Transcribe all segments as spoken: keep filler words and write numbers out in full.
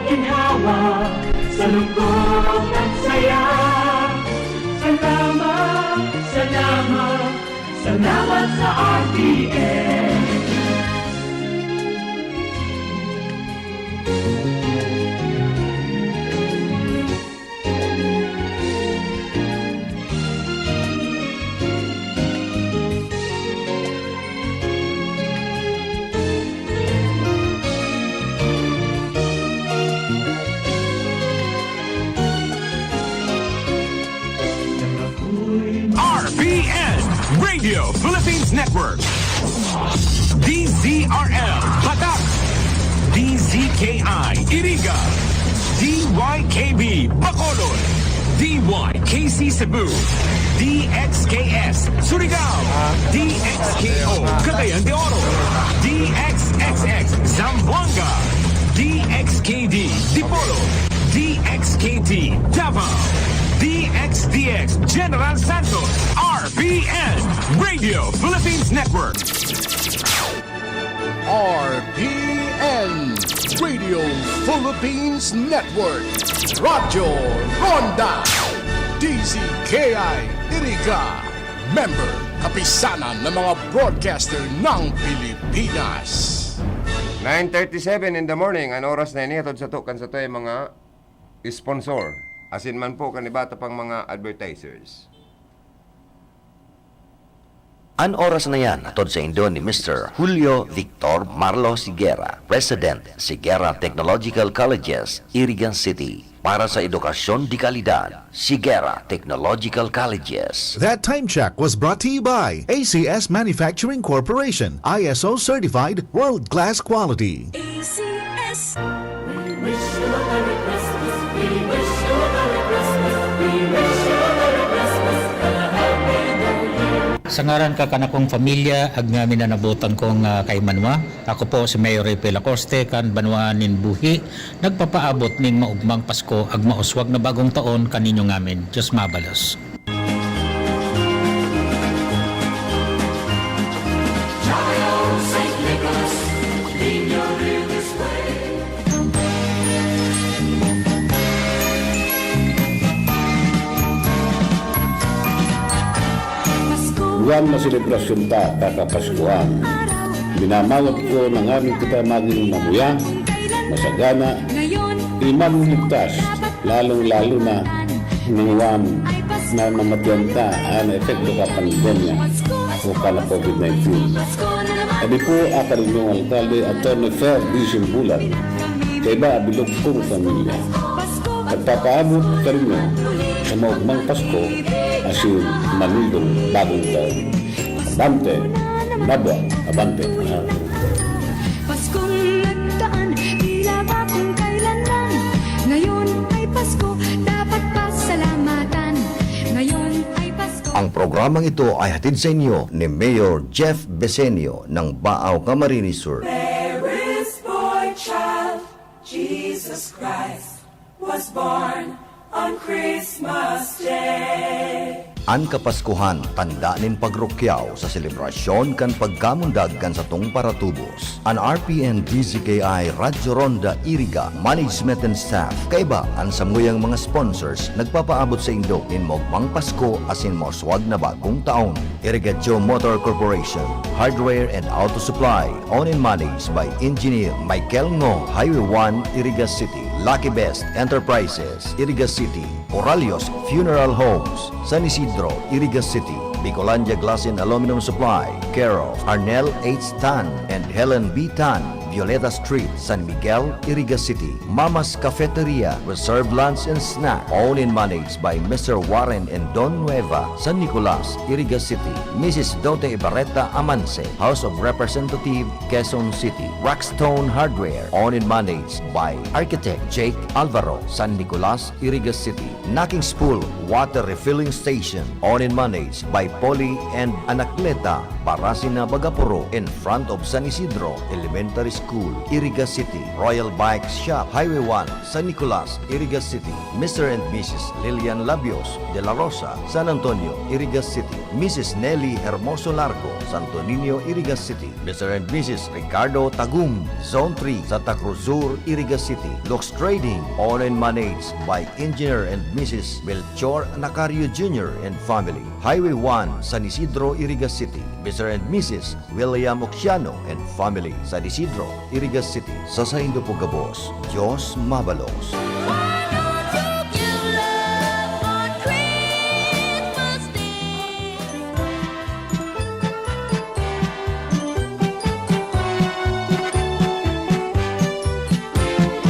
Ginhawa sa lungkot at saya. Salamat, salamat, salamat sa R T N. R P N, Radio Philippines Network. D Z R L, Patak. D Z K I, Iriga. D Y K B, Bacolod. D Y K C Cebu. D X K S, Surigao. D X K O, Cagayan de Oro. D X X X, Zamboanga. D X K D, Dipolog. D X K T, Davao. D X D X, General Santos. R P N, Radio Philippines Network. R P N, Radio Philippines Network, Radyo Ronda, D Z K I Iriga, member, Kapisanan ng mga Broadcaster ng Pilipinas. Nine thirty-seven in the morning, an oras na ini, hatod sato kan satuyang mga sponsor, asin man po kan iba ta pang mga advertisers. An oras na yan, hatod saindo ni Mister Julio Victor Marlo Siguera, President, Siguera Technological Colleges, Iriga City. Para sa edukasyon de kalidad, Siguera Technological Colleges. That time check was brought to you by A C S Manufacturing Corporation, I S O certified, world-class quality. A C S. We wish you a Merry Christmas. We wish you a Merry Christmas. We wish you a Merry Christmas and a Happy New Year. Sa ngaran ka kan akong pamilya, ag ngamin na nabotan kong, ah, kaimanwa. Ako po si Mayor Ripe Lacoste, kan Banwaan nin Buhi, nagpapaabot ning maugmang Pasko ag mauswag na Bagong Taon kaninyo ngamin. Diyos mabalos. Duwang na selebrasyon ta, kakapaskuhan. Minamawot ko na nganing kita magin mamuya, masagana, iman ligtas, lalong-lalo na ngunyan na namatian ta an epekto kan pandemya o kan COVID nineteen. Abi po, a kaining alkalde, Attorney Fer Dizon Bulan, kaiba a bilog kong pamilya. Nagpapaabot kaninyo sa maugmang Pasko asin manigong Bagong Taon. Abante! Nabwa! Abante! Paskong nagdaan, tila ba kung kailanman. Ngayon ay Pasko, dapat pasalamatan. Ngayon ay Pasko. Ang programang ito ay hatid sa inyo ni Mayor Jeff Besenio ng Baao, Camarines Sur. Mary's boy child, Jesus Christ, was born on Christmas Day. An Kapaskuhan, tanda nin pagrukyaw sa selebrasyon kan pagkamundag kan satong paratubos. An R P N D Z K I Radyo Ronda Iriga, management and staff, kaiba an samuyang mga sponsors, nagpapaabot saindo nin maugmang Pasko asin mauswag na Bagong Taon. Iriga Joe Motor Corporation, Hardware and Auto Supply, owned and managed by Engineer Michael Ngo, Highway one, Iriga City. Lucky Best Enterprises, Iriga City. Coralios Funeral Homes, San Isidro, Iriga City. Bicolandia Glass and Aluminum Supply, care of Arnel H Tan and Helen B Tan, Violeta Street, San Miguel, Iriga City. Mama's Cafeteria, Reserve Lunch and Snack, owned and managed by Mister Warren and Don Nueva, San Nicolas, Iriga City. Missus Dote Ibarreta Amanse, House of Representative, Quezon City. Rockstone Hardware, owned and managed by Architect Jake Alvaro, San Nicolas, Iriga City. Naking's Pool, Water refilling station, owned and managed by Polly and Anacleta Barasina Bagapuro, in front of San Isidro Elementary School, Iriga City. Royal Bike Shop, Highway one, San Nicolas, Iriga City. Mister and Missus Lilian Labios de la Rosa, San Antonio, Iriga City. Missus Nelly Hermoso Largo, Santo Niño, Iriga City. Mister and Missus Ricardo Tagum, Zone three, Santa Cruz Sur, Iriga City. Lux Trading, owned and managed by Engineer and Missus Melchor Nacario Junior and family. Highway one, San Isidro, Iriga City. Mister and Missus William Oxiano and family, San Isidro, Iriga City. Sa saindo po gabos, Diyos mabalos.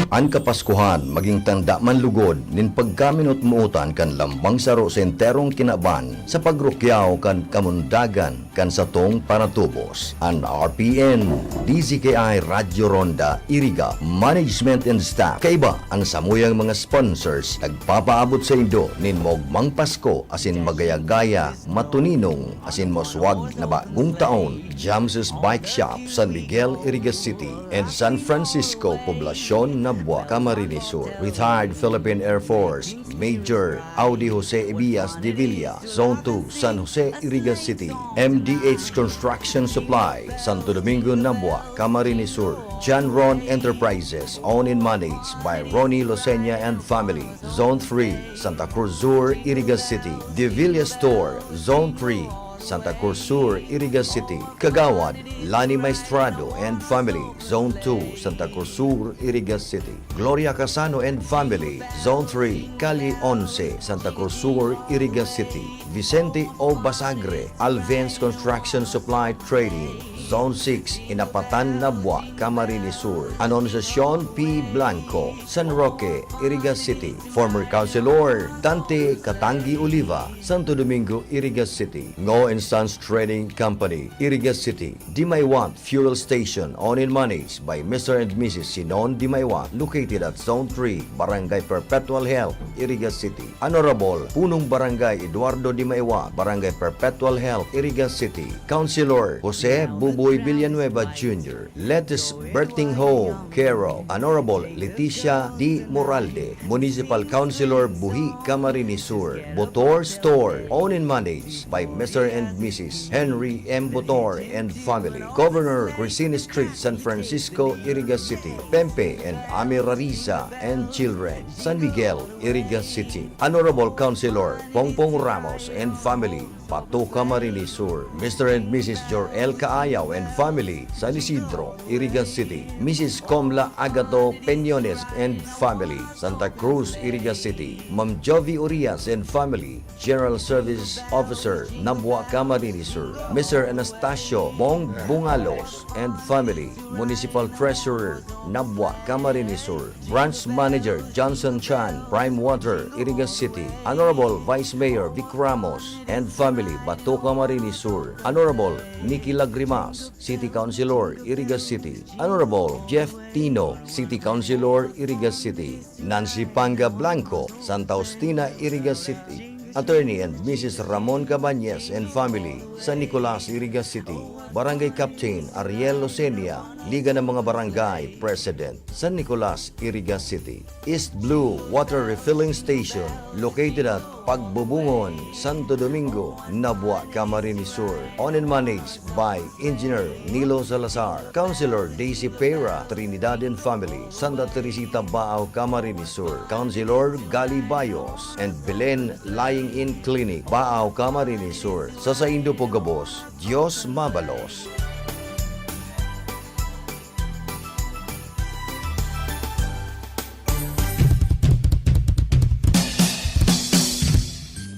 An Kapaskuhan magin tanda man lugod nin pagkaminotmotan kan lambang saro sa enterong kinaban sa pagrukyaw kan kamundagan kan satong paratubos. An R P N, D Z K I Radyo Ronda, Iriga, management and staff, kaiba an samuyang mga sponsors, nagpapaabot saindo nin maogmang Pasko asin magaya-gaya, matuninong asin maswag na bagong taon. James's Bike Shop, San Miguel, Iriga City, and San Francisco, Poblacion, Nabua, Camarines Sur. Retired Philippine Air Force Major Audi Jose Ebias de Villa, Zone two, San Jose, Iriga City. M D H Construction Supply, Santo Domingo, Nabua, Camarines Sur. John Ron Enterprises, owned and managed by Ronnie Losenia and family, Zone three, Santa Cruz Sur, Iriga City. De Villa Store, Zone three, Santa Cruz Sur, Iriga City. Kagawad Lani Maestrado and family, Zone two, Santa Cruz Sur, Iriga City. Gloria Casano and family, Zone three, Calle Once, Santa Cruz Sur, Iriga City. Vicente O. Basagre, Alvens Construction Supply Trading, Zone six, Inapatan, Nabua, Camarines Sur. Anonsasyon P. Blanco, San Roque, Iriga City. Former Councilor Dante Katanggi Oliva, Santo Domingo, Iriga City. Ngo and Sons Trading Company, Iriga City. Dimaywat Fuel Station, owned and managed by Mister and Missus Sinon Dimaywat, located at Zone three, Barangay Perpetual Health, Iriga City. Honorable Punong Barangay Eduardo Dimaywat, Barangay Perpetual Health, Iriga City. Councilor Jose Buboy Villanueva Junior, Lettuce Birthing Home, care of Honorable Leticia D. Moralde, Municipal Councilor Buhi, Camarines Sur. Botor Store, owned and managed by Mister and Missus Henry M. Botor and family. Governor Crescent Street, San Francisco, Iriga City. Pempe and Ami Rariza and children, San Miguel, Iriga City. Honorable Councilor Pongpong Ramos and family, Bato, Camarines Sur. Mister and Missus Jor-el Caayaw and family, San Isidro, Iriga City. Missus Comla Agato Peñones and family, Santa Cruz, Iriga City. Ma'am Jovi Urias and family, General Service Officer, Nabua, Camarines Sur. Mister Anastasio Bong Bungalos and family, Municipal Treasurer, Nabua, Camarines Sur. Branch Manager Johnson Chan, Prime Water, Iriga City. Honorable Vice Mayor Vic Ramos and family, Bato, Camarines Sur. Honorable Nicky Lagrimas, City Councilor, Iriga City. Honorable Jeff Tino, City Councilor, Iriga City. Nancy Panga Blanco, Santa Justina, Iriga City. Attorney and Missus Ramon Cabañez and family, San Nicolas, Iriga City. Barangay Captain Ariel Losenia, Liga ng mga Barangay President, San Nicolas, Iriga City. East Blue Water Refilling Station, located at Pagbubungon, Santo Domingo, Nabua, Camarines Sur. Owned and managed by Engineer Nilo Salazar, Councilor Daisy Pera, Trinidad and family, Santa Teresita, Baao, Camarines Sur, Councilor Gali Bayos, and Belen Lying-in Clinic, Baao, Camarines Sur. Sa saindo po gabos, Diyos mabalos.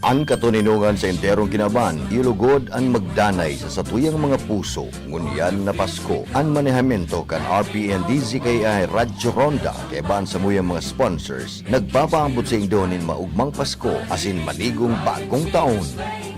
An katoninongan sa enterong kinaban, iyo lugod an magdanay sa satuyang mga puso. Ngunyan na Pasko, an manehamento kan R P N D Z K I Radyo Ronda, kaiba an samuyang mga sponsors, nagpapaabot saindo nin maugmang Pasko asin manigong bagong taon.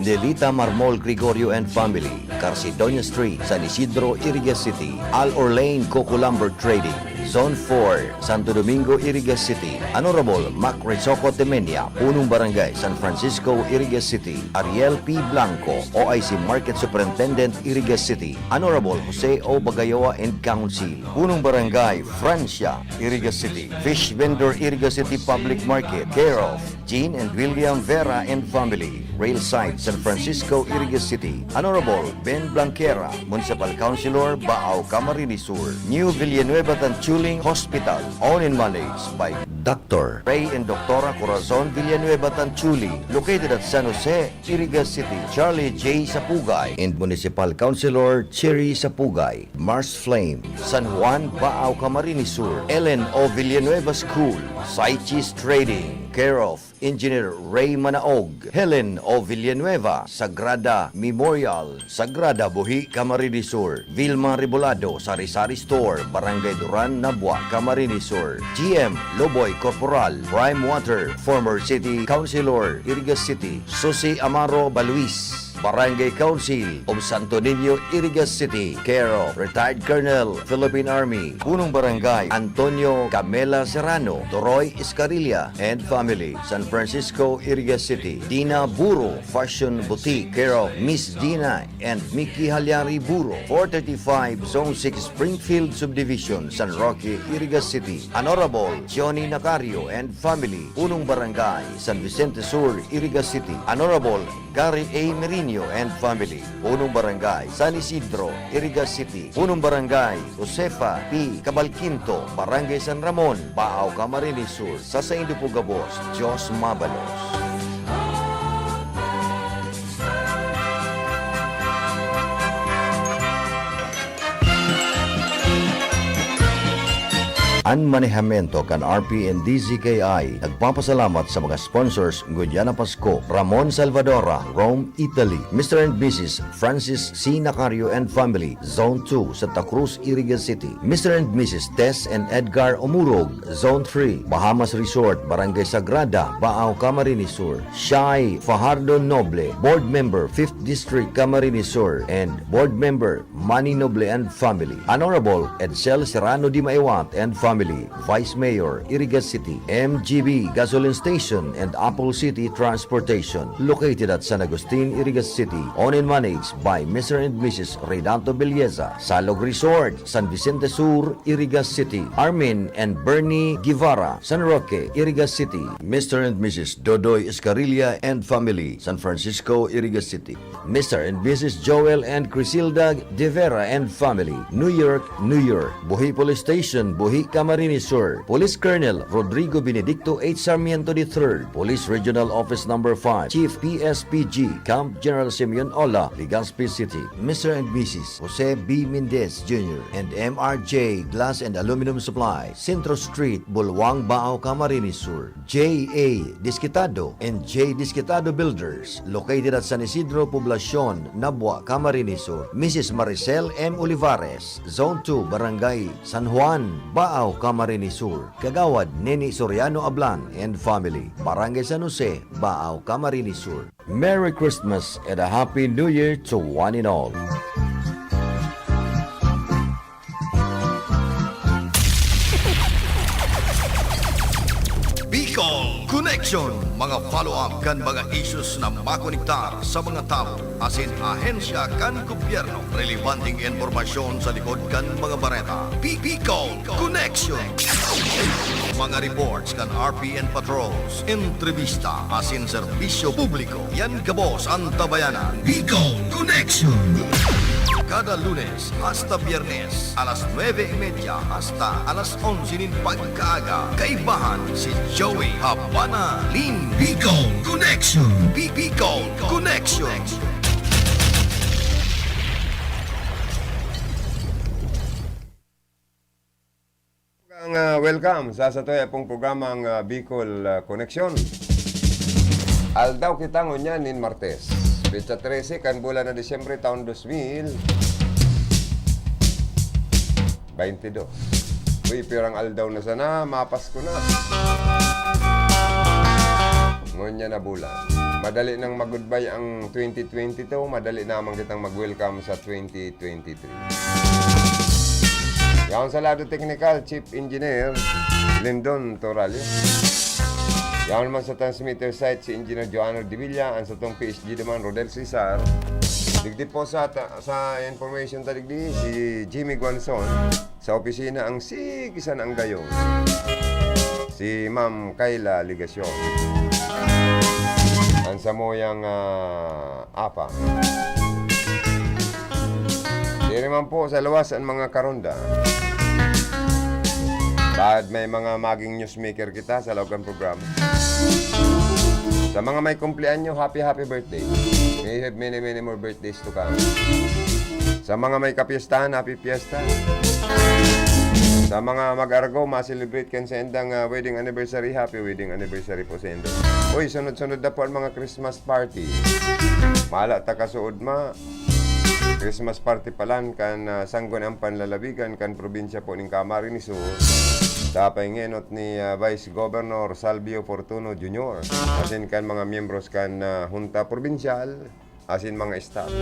Nelita Marmol Gregorio and family, Carcedonia Street, San Isidro, Iriga City. Al Orlein Coco Lumber Trading, Zone four, Santo Domingo, Iriga City, Honorable Mac Rizoco Temenia, Punong Barangay, San Francisco, Iriga City, Ariel P. Blanco, O I C Market Superintendent, Iriga City, Honorable Jose O. Bagayoa and Council, Punong Barangay, Francia, Iriga City, Fish Vendor, Iriga City Public Market, care of Jean and William Vera and family, Railside, San Francisco, Iriga City, Honorable Ben Blanquera, Municipal Councilor, Baao, Camarines Sur, New Villanueva Tanchuling Hospital, owned and managed by Doctor Ray and Doctora Corazon Villanueva Tanchuli, located at San Jose, Iriga City, Charlie J. Sapugay, and Municipal Councilor Cherry Sapugay, Mars Flame, San Juan, Baao, Camarines Sur, Ellen O. Villanueva School, Saichis Trading, care of Engineer Ray Manaog, Helen O. Villanueva, Sagrada Memorial, Sagrada Buhi, Camarines Sur, Vilma Rebolado, Sari-Sari Store, Barangay Duran, Nabua, Camarines Sur, G M Loboy Corporal, Prime Water, former City Councilor, Iriga City, Susi Amaro Baluis, Barangay Council of Santo Niño, Iriga City, care of Retired Colonel, Philippine Army, Punong Barangay, Antonio Camela Serrano, Toroy Escarilla and family, San Francisco, Iriga City, Dina Buro Fashion Boutique, care of Miss Dina and Mickey Halyari Buro, four thirty-five, Zone six, Springfield Subdivision, San Roque, Iriga City, Honorable Johnny Nacario and family, Punong Barangay, San Vicente Sur, Iriga City, Honorable Gary A. Merino and family, Punong Barangay, San Isidro, Iriga City, Punong Barangay, Josefa P. Cabalquinto, Barangay San Ramon, Baao, Camarines Sur, sa saindo po gabos, Diyos mabalos. An manehamiento kan R P and D Z K I nagpapasalamat sa mga sponsors ngunyan na Pasko: Ramon Salvadora, Rome, Italy; Mister and Missus Francis C. Nacario and family, Zone two, Santa Cruz, Iriga City; Mister and Missus Tess and Edgar Omurog, Zone three, Bahamas Resort, Barangay Sagrada, Baao, Camarines Sur; Shai Fajardo Noble, Board Member, Fifth District, Camarines Sur, and Board Member Manny Noble and family; Honorable Edsel Serrano de Maewat and family, Vice Mayor, Iriga City; M G B Gasoline Station and Apple City Transportation, located at San Agustin, Iriga City, owned and managed by Mister and Missus Renato Belleza; Salog Resort, San Vicente Sur, Iriga City; Armin and Bernie Guevara, San Roque, Iriga City; Mister and Missus Dodoy Escarilla and family, San Francisco, Iriga City; Mister and Missus Joel and Crisilda De Vera and family, New York, New York; Buhi Police Station, Buhi, Camarines Sur; Police Colonel Rodrigo Benedicto H. Sarmiento the third, Police Regional Office Number five, Chief P S P G, Camp General Simeon Ola, Legazpi City; Mister and Missus Jose B. Mendez Junior and M R J Glass and Aluminum Supply, Centro Street, Bulwang, Baao, Camarines Sur; J A Disquitado and J Disquitado Builders, located at San Isidro Poblacion, Nabua, Camarines Sur; Missus Maricel M. Olivares, Zone two, Barangay San Juan, Baao, Camarines Sur; Kagawad Neni Soriano Ablan and family, Barangay San Jose, Baao, Camarines Sur. Merry Christmas and a Happy New Year to one and all. Bicol Connection, mga follow-up kan mga issues na makonektar sa mga tawo asin ahensya kan gobyerno. Relebanteng impormasyon sa likod kan mga bareta. Bi-, Bicol Connection. Mga reports kan R P N patrols, entrevista asin serbisyo publiko. Yan gabos an Tabayanan. Bicol Connection. Kada Lunes hasta Biyernes, alas nuebe y media hasta alas onse nin pagkaaga, kaibahan si Joey Habana Lim. Bicol Connection. Bi-, Bicol Connection. Ang, ah, welcome sa satuya pong programang, ah, Bicol, ah, Connection. Aldaw kita ngunyan nin Martes, petsa trese kan bulan na Disyembre, taon dos mil baynte dos. Uy, pirang aldaw na sana, mapasko na. Ngunyan na bulan. Madali nang mag-goodbye ang twenty twenty-two, madali naman kitang mag-welcome sa twenty twenty-three. Yaon sa lado teknikal, Chief Engineer Lindon Toralio. Yaon naman sa transmitter site, si Engineer Joanna Divilla, ang satong P S G naman, Rodel Cesar. Digdi po sa ta-, sa information ta digdi, si Jimmy Guanzon. Sa opisina, ang sigisan ang gayong, si Ma'am Kayla Legacion. Ang samuyang, ah, apa. Diri man po sa luwas ang mga karonda. Bad may mga maging newsmaker kita sa laog kan programa. Sa mga may kumpleanyo, happy, happy birthday. May you have many, many more birthdays to come. Sa mga may kapiestahan, happy fiesta. Sa mga mag-argo, ma-celebrate kan sa endang, ah, wedding anniversary, happy wedding anniversary po sa indo. Uy, sunod-sunod na po ang mga Christmas party. Mala ta kasuod ma, Christmas party palan kan, ah, Sangguniang Panlalawigan kan probinsya po ning Camarines Sur, sa paingenot ni, ah, Vice Governor Salvio Fortuno Junior, asin kan mga miyembros kan, ah, Hunta Probinsyal, asin mga staff.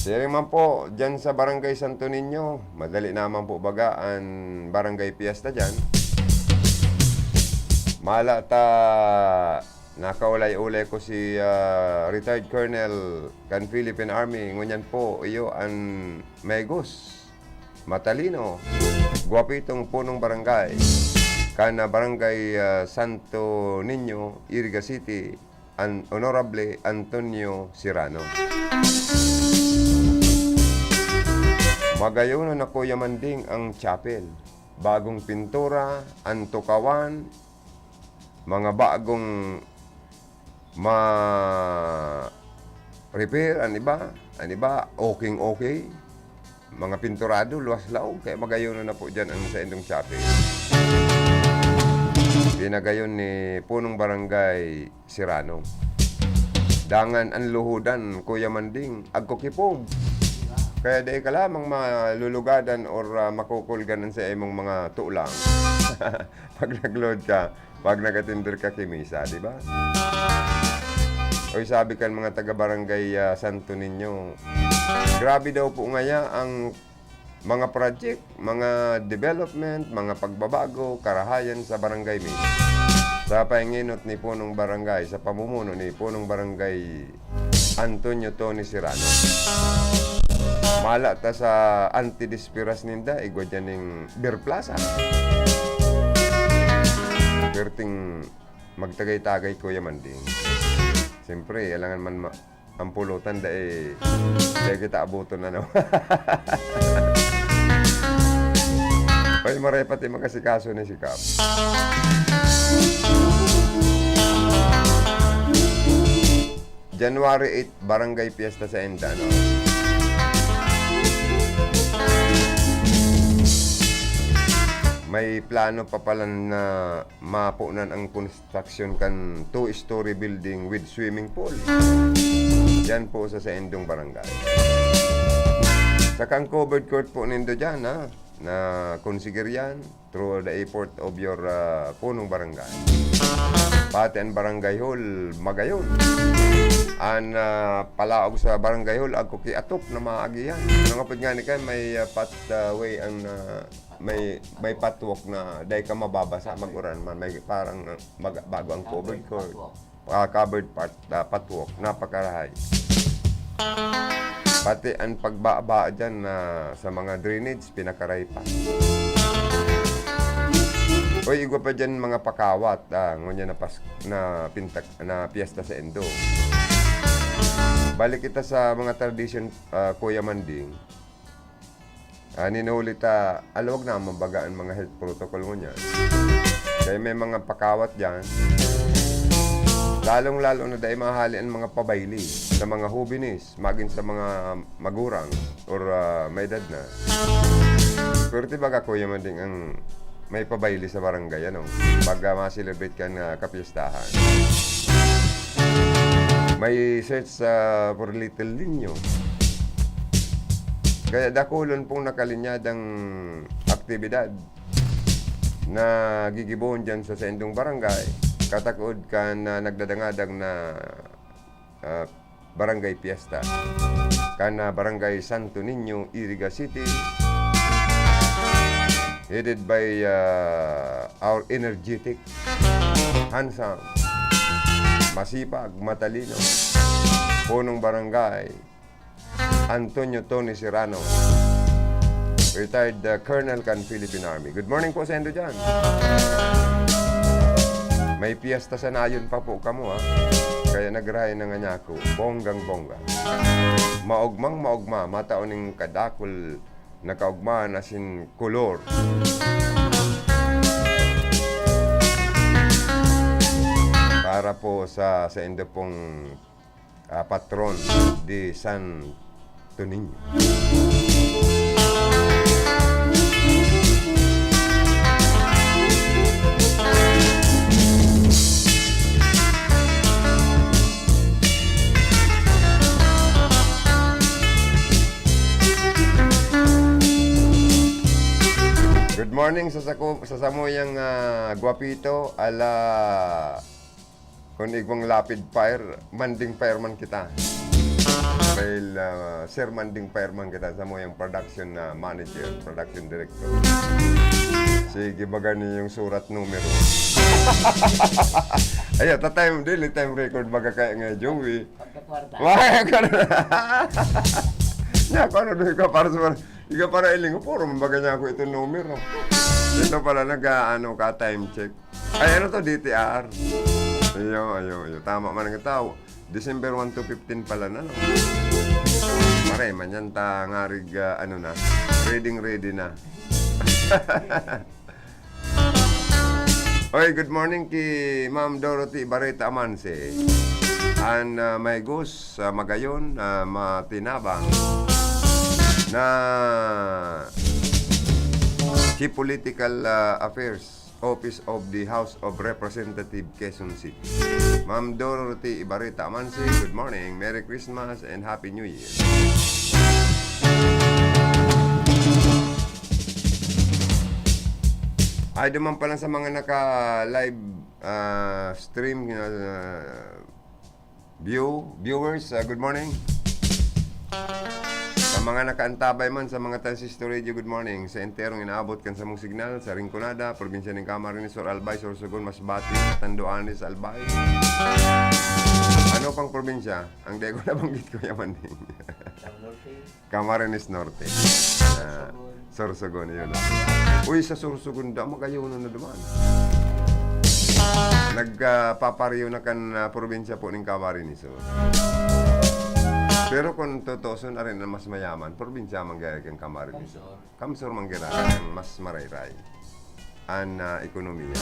Siring man po, dyan sa Barangay Santo Niño, madali naman po baga an barangay fiesta dyan. Mala ta, nakaulay-ulay ko si, ah, retired colonel kan Philippine Army, ngunyan po, iyo an maigos, matalino, gwapitong punong barangay kan, ah, Barangay, ah, Santo Niño, Iriga City, an Honorable Antonio Serrano. Magayon na, Kuya Manding, ang chapel. Bagong pintura, an tukawan, mga bagong ma-repair, an iba, an iba, okeng-okey. Mga pinturado, luwas laog, kaya magayon na po dyan ang saindong chapel. Pinagayon ni Punong Barangay Serrano. Dangan an luhudan, Kuya Manding, agkukipom. Kaya dai ka lamang malulugadan or, ah, makukulgan an sa imong mga tulang. Pag nag-load ka, pag nag-attender ka ki misa, di ba? Oy, sabi kan mga taga Barangay, ah, Santo Niño, grabe daw po ngaya ang mga project, mga development, mga pagbabago, karahayan sa barangay mi. Sa paingenot ni Punong Barangay, sa pamumuno ni Punong Barangay Antonio Tony Serrano. Mala ta sa anti-desperas ninda, igwa dyan ning Beer Plaza. Perting magtagay-tagay, Kuya Manding. Siyempre, alangan man ma-, ang pulutan, dai, dai kita abuton, ano. Oy, maray pati mag-asikaso ni si Kap. January eight, Barangay Fiesta sa Enda, no? May plano pa pala na mapunan ang construction kan two-story building with swimming pool. Diyan po sa saindong barangay. Saka ang covered court po nindo diyan, ha, na konsigeryan, through the effort of your, ah, punong barangay. Pati ang barangay hall, magayon. Ang, ah, palaog sa barangay hall, agko ki atop na maagihan. Nangapod nga ni kan may, ah, pathway ang, ah, may, may patwalk na dai ka mababasa, mag-uran man. May parang, ah, mag-, bago ang covered court. Ah, covered part, ah, patwalk, napakarahay. Pati ang pagbaba dyan na sa mga drainage, pinakaray pa. Oy, igwa pa dyan mga pakawat, ah, ngunyan na pas-, na pintak-, na piyesta sa Endo. Balik kita sa mga tradisyon, ah, Kuya Manding. Ah, ninuli ta, alawag na ang mambaga ang mga health protocol ngunyan. Kaya may mga pakawat dyan. Lalong-lalo na dai mahali ang mga pabayli sa mga hubinis, magin sa mga magurang or, ah, may edad na. Pero ti baga, Kuya Manding, ang may pabayli sa barangay, ano, pag, ah, ma-celebrate kan, ah, kapistahan. May search sa for Little Niño. Kaya dakulon pong nakalinyadang aktibidad na gigibohon dyan sa saindong barangay, katakod kan, ah, nagdadangadang na, ah, Barangay Fiesta kan, ah, Barangay Santo Niño, Iriga City, headed by, ah, our energetic, handsome, masipag, matalino, punong barangay, Antonio Tony Serrano, retired, uh, colonel kan Philippine Army. Good morning po sa indo dyan. May piyesta sa nayon pa po kamo, ha? Kaya nagray na nga niya ako. Bonggang-bongga. Maogmang maogma, matao ning kadakul na kaogma na sin kolor. Para po sa, sa indo pong ah, patron de Santo Niño. Good morning sa sako-, sa samuyang, ah, gwapito, ala Kun igwang lapid fire, manding fire man kita. Dahil, ah, Sir Manding Fire man kita, samuyang production na manager, production director. Sige, baga niyong surat numero. Ayan, ta time, daily time record, baga kaya nga, Joey. Pagkakwarta. Wala ka na. Niya, kung ano doon ka para sa mga, ika para iling, puro man baga niya ako itong numero. Ito pala, nag-aano ka, time check. Ay, ano to, D T R? Ayo, ayo, ayo. Tama man ang tao. December one to fifteen pala na, no? Maray man yan, ta ngarig, ah, ano na, ready, ready na. Oy, good morning ki Ma'am Dorothy Barreta Amanse. An, ah, may gus, ah, magayon, ah, matinabang na Chief Political, ah, Affairs. Office of the House of Representative, Quezon City. Ma'am Dorothy Ibarreta Amansi, good morning, Merry Christmas, and Happy New Year. Ay, duman pa lang sa mga naka-live, ah, stream, ah, View, viewers, ah, good morning. Sa mga nakaantabay man sa mga transistor radio, good morning. Sa enterong inaabot kan samong signal, sa Rinconada, probinsya nin Camarines Sur, Albay, Sorsogon, Masbate, Tanduanes, Albay. Ano pang probinsya? Ang di ko nabanggit ko yaman din. Camarines Norte. Ah, Sorsogon, yun. Uy, sa Sorsogon, da, magayon na duman. Nagpapariyo na kan, ah, probinsya po ning Camarines Sur. Pero kung tutuuson, arin ang mas mayaman, probinsya man gaya kan Camarines Sur. Kamsur man giraray ang mas marayray an, ah, ekonomiya.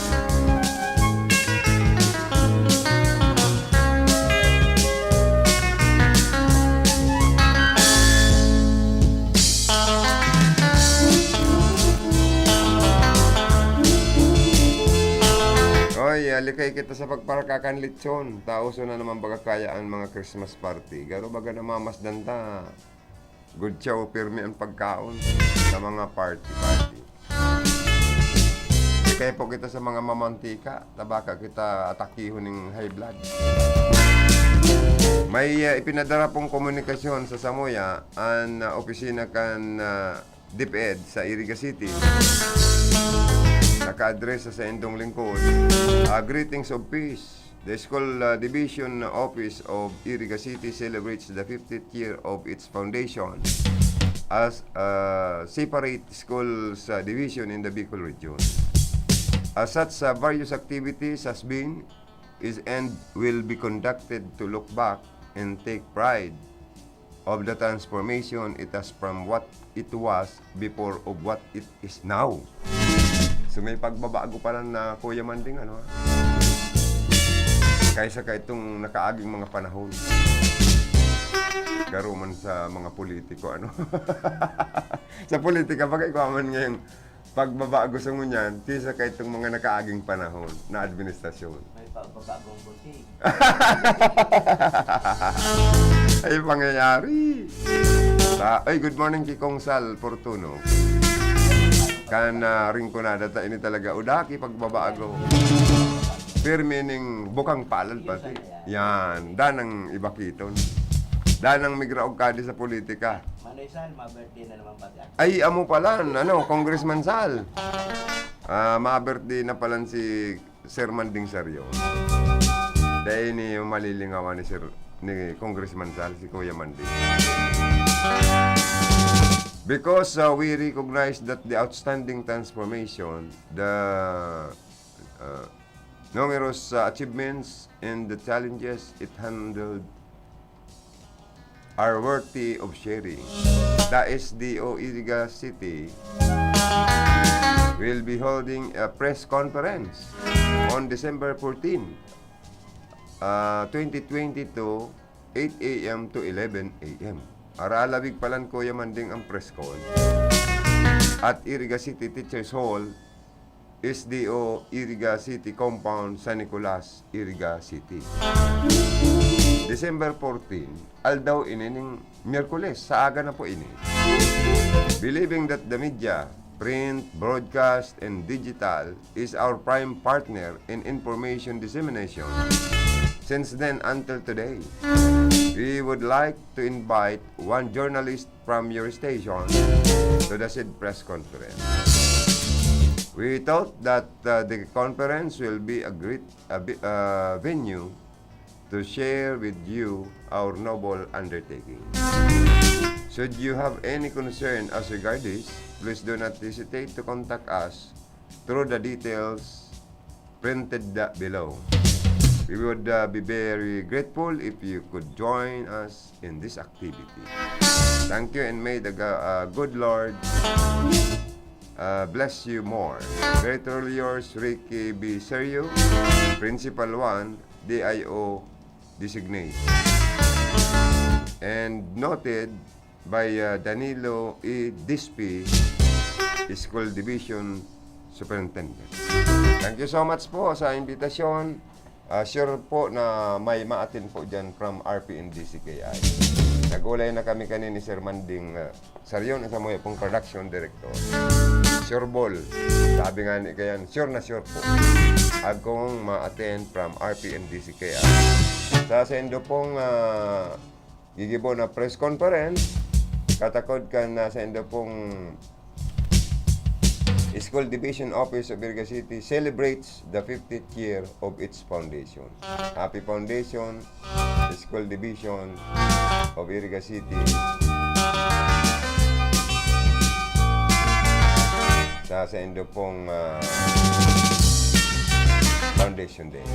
Oy, ah, likay kita sa pagparakakan lechon. Tauso na naman baga kaya ang mga Christmas party. Garo baga namamasdan ta. Good show, pirmi ang pagkaon sa mga party-party. Kaya po kita sa mga mamantika, tabaka kita atakihon ning high blood. May, ah, ipinadara pong komunikasyon sa Samoya, an, ah, opisina kan, ah, DepEd sa Iriga City. Naka-address sa saindong lingkod. Ah, greetings of peace. The School, uh, Division Office of Iriga City celebrates the fiftieth year of its foundation as a separate schools, uh, division in the Bicol region. As such, uh, various activities has been, is, and will be conducted to look back and take pride of the transformation it has from what it was before of what it is now. So, may pagbabago pa lang na, Kuya Manding, ano, ha? Kaysa ka itong nakaaging mga panahon. Garo man sa mga politiko, ano? Sa politika, bagay ko man ngayon, pagbabago sa ngunyan, kaysa ka itong mga nakaaging panahon na administrasyon. May pagbabagong buti. Ay, pangyayari. Ta-, ay, good morning ki Kong Sal Fortuno. Kan, ah, Rinconada ta, ini talaga, udaki pagbabago. Pirmi ning bukang palad pati. Yan, danang ibakiton. Danang migraog kadi sa politika. Manoy Sal, ma-birthday na naman pati ako. Ay, amo pala, ano, Congressman Sal. Ah, ma-birthday na pala si Sir Manding Sarion. Dahil ni malilingawan ni Sir, ni Congressman Sal, si Kuya Manding. Because, uh, we recognize that the outstanding transformation, the, uh, numerous, uh, achievements and the challenges it handled are worthy of sharing. The S D O Iriga City will be holding a press conference on December fourteen, uh, twenty twenty-two, eight A M to eleven A M. Aralawig palan, Kuya Manding, ang press con at Iriga City Teachers Hall, S D O Iriga City Compound, San Nicolas, Iriga City. December fourteen, aldaw ini ning Miyerkules, sa aga na po ini. Believing that the media, print, broadcast, and digital is our prime partner in information dissemination since then until today, we would like to invite one journalist from your station to the said press conference. We thought that, uh, the conference will be a great, a bi-, uh, venue to share with you our noble undertaking. Should you have any concern as regard this, please do not hesitate to contact us through the details printed da-, below. We would, uh, be very grateful if you could join us in this activity. Thank you and may the ga-, uh, good Lord, uh, bless you more. Gratefully yours, Ricky B. Sergio, Principal one, D I O Designate. And noted by, uh, Danilo E. Dispi, School Division Superintendent. Thank you so much po sa imbitasyon. Ah, sure po na may ma-attend po dyan from R P N D C K I. Nag-ulay na kami kanin ni Sir Manding, ah, Sarion, sa mga pong production director. Sure ball. Sabi nga ni kayan, sure na sure po. Agkong ma-attend from R P N D C K I. Sa sendo pong, ah, gigibo na press conference, katakod kan nasa indo pong School Division Office of Iriga City celebrates the fiftieth year of its foundation. Happy foundation, School Division of Iriga City. Sa, sa indo pong, ah, Foundation Day.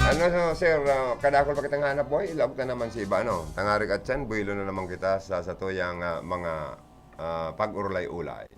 Ano, sir, ah, kadakol pa kitang hanap buhay, ilaog na naman si iba, ano? Tangarig atyan, buhilo na naman kita sa satuyang, ah, mga, ah, pag-urulay-ulay.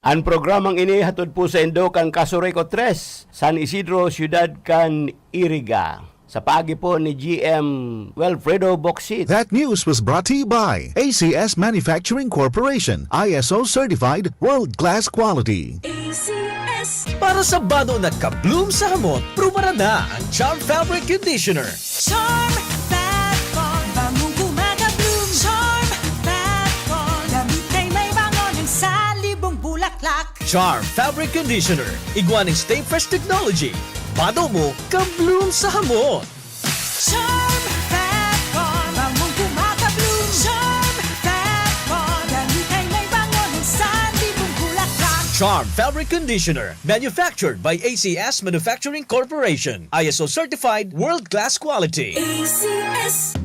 An programang ini hatod po saindo kan Casureco tres, San Isidro, siyudad kan Iriga. Sa paagi po ni G M Wilfredo Bocsit. That news was brought to you by A C S Manufacturing Corporation, I S O certified, world-class quality. A C S. Para sa bado na ka-bloom sa hamot, prubaran na ang Charm Fabric Conditioner. Charm Fab Con, bangong kumaka-bloom. Charm Fab Con, damit ay may bango ng salibong bulaklak. Charm Fabric Conditioner, igwa ning Stay Fresh Technology. Bado mo, ka-bloom sa hamot. Charm Fab Con, bangong kumaka-bloom. Charm Fab Con, damit ay may bango ng salibong bulaklak. Charm Fabric Conditioner, manufactured by A C S Manufacturing Corporation. I S O certified, world-class quality. A C S.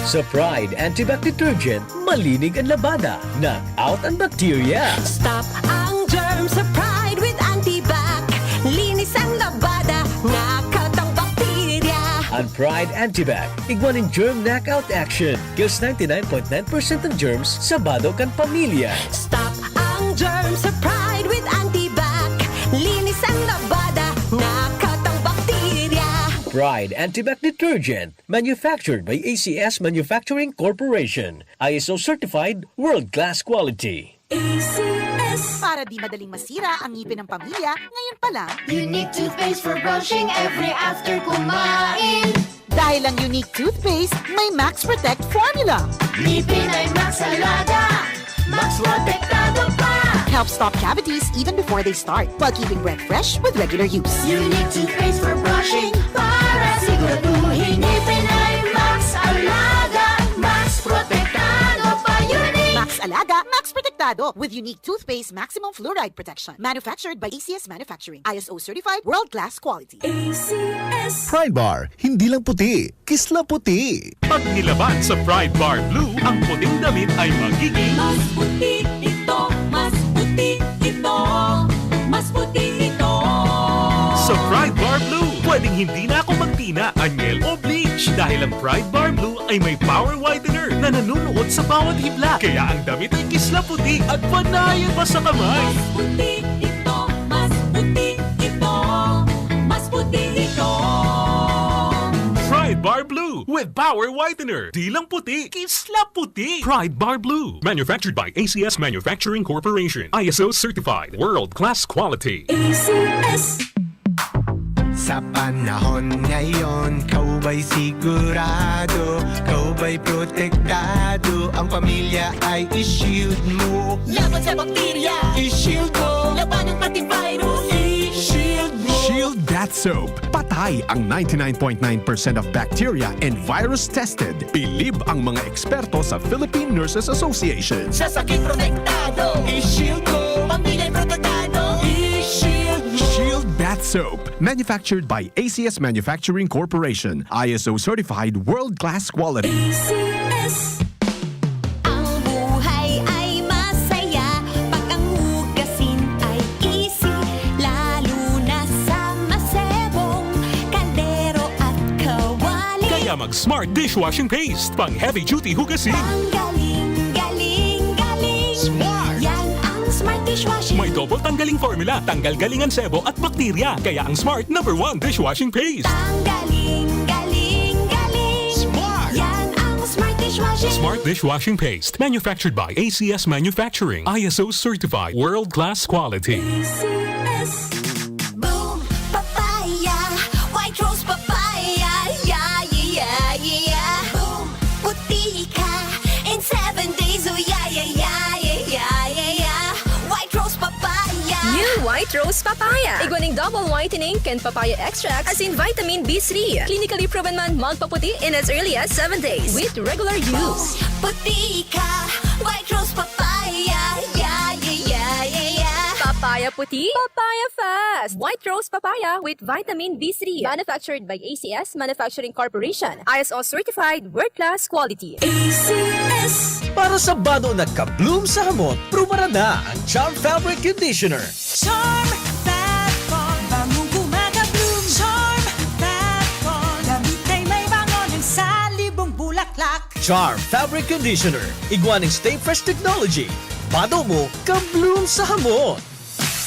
Sa Pride Antibac Detergent, malinig an labada, knock out an bacteria. Stop ang germ sa Pride with Antibac. Linis ang labada, knock out ang bakterya. An Pride Antibac, igwa nin germ knockout action. Kills ninety-nine point nine percent ng germs sa bado kan pamilya. Stop ang germ sa Pride with Antibac. Linis ang labada, knock out ang bakterya. Pride Antibac Detergent. Manufactured by A C S Manufacturing Corporation. I S O certified, world-class quality. A C S. Para di madaling masira ang ngipin ng pamilya, ngayon pa lang. Unique toothpaste for brushing every after kumain. Dahil ang Unique toothpaste may Max Protect formula. Ngipin ay Max Alaga, Max Protektado pa. Helps stop cavities even before they start, while keeping breath fresh with regular use. Unique toothpaste for brushing para siguraduhin ngipin ay Max Alaga, Max Protektado pa. Unique! Max Alaga, Max Protektado with Unique Toothpaste Maximum Fluoride Protection. Manufactured by A C S Manufacturing. I S O certified, world-class quality. A C S. Pride Bar, hindi lang puti, kisla puti. Pag nilaban sa Pride Bar Blue, ang puting damit ay magiging Mas puti ito, mas puti ito, mas puti ito. Sa Pride Bar Blue, pwedeng hindi na ako magtina, anyel o bleach dahil ang Pride Bar Blue ay may power whitener na nanunuot sa bawat hibla. Kaya ang damit ay kisla puti at panayan pa sa kamay. Mas puti ito, mas puti ito, mas puti ito. Pride Bar Blue with Power Whitener. Di lang puti, kisla puti. Pride Bar Blue. Manufactured by A C S Manufacturing Corporation. I S O certified. World class quality. A C S. Sa panahon ngayon, ikaw ba'y sigurado? Ikaw ba'y protektado? Ang pamilya ay i-shield mo. Laban sa bakterya, i-shield mo. Labanan pati virus, i-shield mo. Shield Bath Soap. Patay ang ninety-nine point nine percent of bacteria and virus tested. Bilib ang mga eksperto sa Philippine Nurses Association. Sa sakit protektado, i-shield mo. Pamilya'y protektado, i-shield mo. Shield Bath Soap. Manufactured by A C S Manufacturing Corporation. I S O certified, world-class quality. A C S. Ang buhay ay masaya pag ang hugasin ay easy, lalo na sa masebong kaldero at kawali. Kaya mag Smart Dishwashing Paste, pang heavy duty hugasin. Ang galing, galing, galing. Smart! Yan ang Smart Dishwashing. May double tanggaling formula, tanggal galing ang sebo at bakterya. Kaya ang Smart number one dishwashing paste. Ang galing, galing, galing. Smart! Yan ang Smart Dishwashing. Smart Dishwashing Paste. Manufactured by A C S Manufacturing. I S O certified. World class quality. A C S. Boom Papaya, White Rose Papaya, yeah, yeah, yeah, yeah, yeah. Boom, puti ka in seven days, oh yeah, yeah, yeah, yeah, yeah, yeah, yeah. White Rose Papaya. New White Rose Papaya. Igwa ning double whitening kan papaya extract, asin vitamin B three. Clinically proven man magpaputi in as early as seven days with regular use. Boom, puti ka, White Rose Papaya, yeah, yeah, yeah, yeah, yeah. Papaya puti, papaya fast. White Rose Papaya with vitamin B three. Manufactured by A C S Manufacturing Corporation. I S O certified, world-class quality. A C S. Para sa bado na ka-bloom sa hamot, prubaran na ang Charm Fabric Conditioner. Charm Fat Con, bangong gumagabloom. Charm Fat Con, damit ay may bango ng salibong bulaklak. Charm Fabric Conditioner, igwa ning Stay Fresh Technology. Bado mo, ka-bloom sa hamot.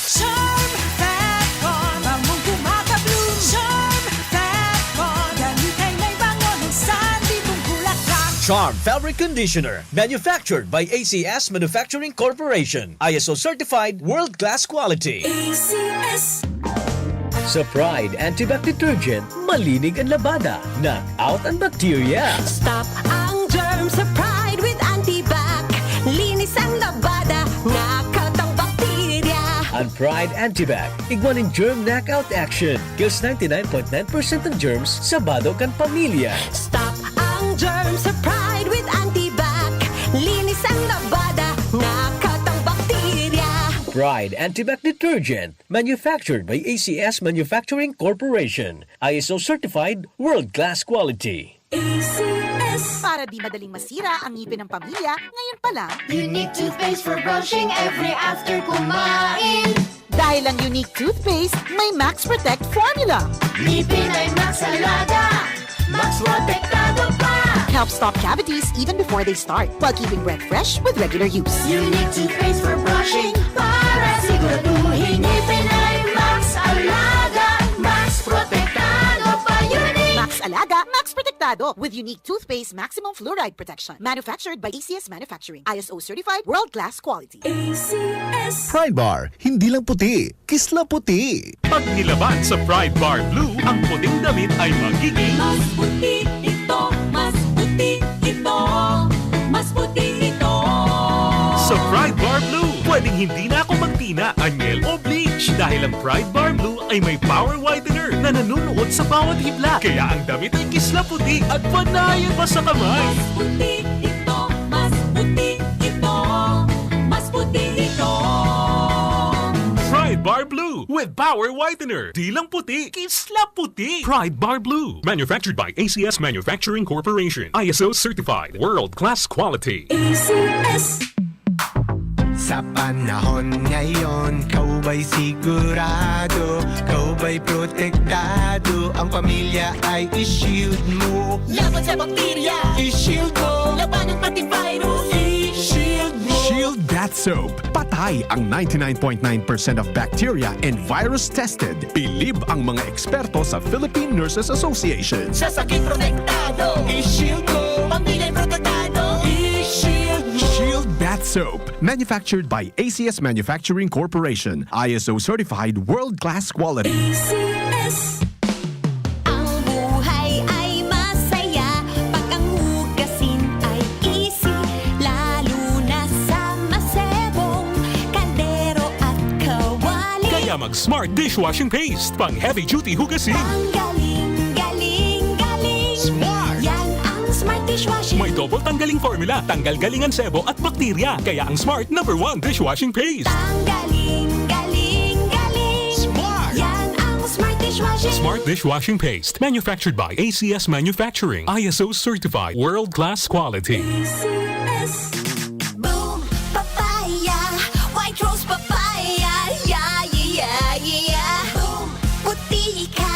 Charm Fat Con, bangong gumagabloom. Charm Fat Con, damit ay may bango ng salibong bulaklak. Charm Fabric Conditioner, manufactured by A C S Manufacturing Corporation. I S O certified, world-class quality. A C S. Sa Pride Antibac Detergent, malinig an labada, knock out an bakterya. Stop ang germ sa Pride with Antibac. Linis ang labada, knock out ang bakterya. An Pride Antibac, igwa nin germ knockout action. Kills ninety-nine point nine percent ng germs sa bado kan pamilya. Stop ang germ sa Pride with Antibac. Linis ang labada, knock out ang bakterya. Pride Antibac Detergent, manufactured by A C S Manufacturing Corporation. I S O certified, world-class quality. A C S. Para di madaling masira ang ngipin ng pamilya, ngayon pa lang. Unique toothpaste for brushing every after kumain. Dahil ang Unique Toothpaste may Max Protect Formula. Ngipin ay Max Alaga, Max Protektado pa. Helps stop cavities even before they start, while keeping breath fresh with regular use. Unique toothpaste for brushing para siguraduhin ngipin ay Max Alaga, Max Protektado pa. Unique! Max Alaga, Max Protektado with Unique Toothpaste Maximum Fluoride Protection. Manufactured by A C S Manufacturing. I S O certified, world-class quality. A C S. Pride Bar, hindi lang puti, kisla puti. Pag nilaban sa Pride Bar Blue, ang puting damit ay magiging Mas puti ito, mas puti ito, mas puti ito. Sa Pride Bar Blue, Ding hindi na ako magtina, anyel o bleach dahil ang Pride Bar Blue ay may power whitener na nanunuot sa bawat hibla. Kaya ang damit ay kisla puti at panayan pa sa kamay. Mas puti ito, mas puti ito, mas puti ito. Pride Bar Blue with power whitener. Di lang puti, kisla puti. Pride Bar Blue. Manufactured by A C S Manufacturing Corporation. I S O certified. World class quality. A C S. Sa panahon ngayon, ikaw ba'y sigurado? Ikaw ba'y protektado? Ang pamilya ay i-shield mo. Laban sa bakterya, i-shield mo. Labanan pati virus, i-shield mo. Shield Bath Soap. Patay ang ninety-nine point nine percent of bacteria and virus tested. Bilib ang mga eksperto sa Philippine Nurses Association. Sa sakit protektado, i-shield mo. Pamilya protektado, i-shield mo. Shield Bath Soap. Manufactured by A C S Manufacturing Corporation. I S O certified world-class quality. A C S. Ang buhay ay masaya pag ang hugasin ay easy, lalo na sa masebong kaldero at kawali. Kaya mag Smart Dishwashing Paste, pang heavy duty hugasin. Ang galing, galing, galing. Smart! Yan ang Smart Dishwashing. May double tanggaling formula, tanggal galing ang sebo at bakterya. Kaya ang Smart number one dishwashing paste. Ang galing, galing, galing. Smart! Yan ang Smart Dishwashing. Smart Dishwashing Paste. Manufactured by A C S Manufacturing. I S O certified. World class quality. A C S. Boom Papaya, White Rose Papaya, yeah, yeah, yeah, yeah. Boom, puti ka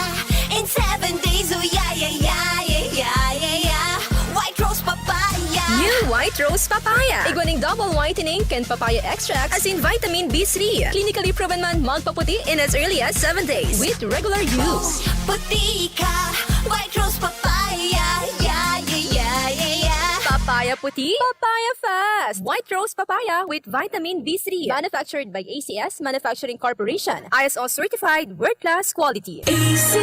in seven days, oh yeah, yeah, yeah, yeah, yeah, yeah, yeah. White Rose Papaya. New White Rose Papaya. Igwa ning double whitening kan papaya extract asin vitamin B three. Clinically proven man magpaputi in as early as seven days with regular use. Boom, puti ka, White Rose Papaya, yeah, yeah, yeah, yeah, yeah. Papaya puti, papaya fast. White Rose Papaya with vitamin B three. Manufactured by A C S Manufacturing Corporation. I S O certified, world class quality. A C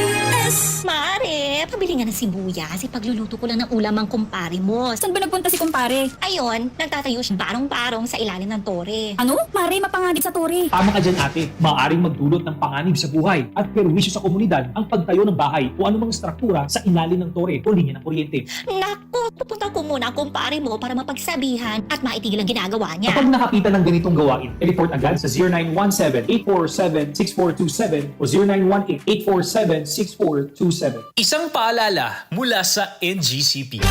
S. Mare, pabili nga ng sibuyas. Ipagluluto ko lang ng ulam ang kumpare mo. Saan ba nagpunta si kumpare? Ayun, nagtatayo siyang barong-barong sa ilalim ng tore. Ano? Mare, mapanganib sa tore. Tama ka dyan, ate. Maaaring magdulot ng panganib sa buhay at perwisyo sa komunidad ang pagtayo ng bahay o anumang struktura sa ilalim ng tore o linya ng kuryente. Naku, pupunta ko muna ang kumpare mo para mapagsabihan at maitigil ang ginagawa niya. Kapag nakakita ng ganitong gawain, i-report agad sa zero nine one seven, eight four seven, six four two seven o zero nine one eight, eight four seven, six four two seven. Isang paalala mula sa N G C P.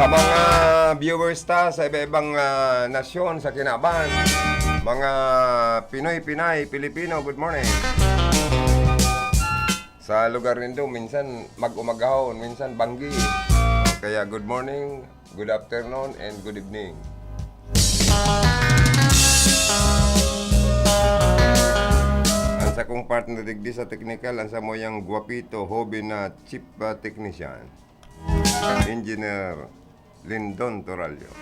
Sa mga viewers ta sa iba-ibang, ah, nasyon sa kinaban, mga Pinoy, Pinay, Pilipino, good morning. Sa lugar nindo, minsan mag-umagahon, minsan banggi. Kaya good morning, good afternoon, and good evening. Ang sakong partner digdi sa technical, ang samuyang guwapito, hobi na chief, ah, technician, Engineer Lindon Torallo.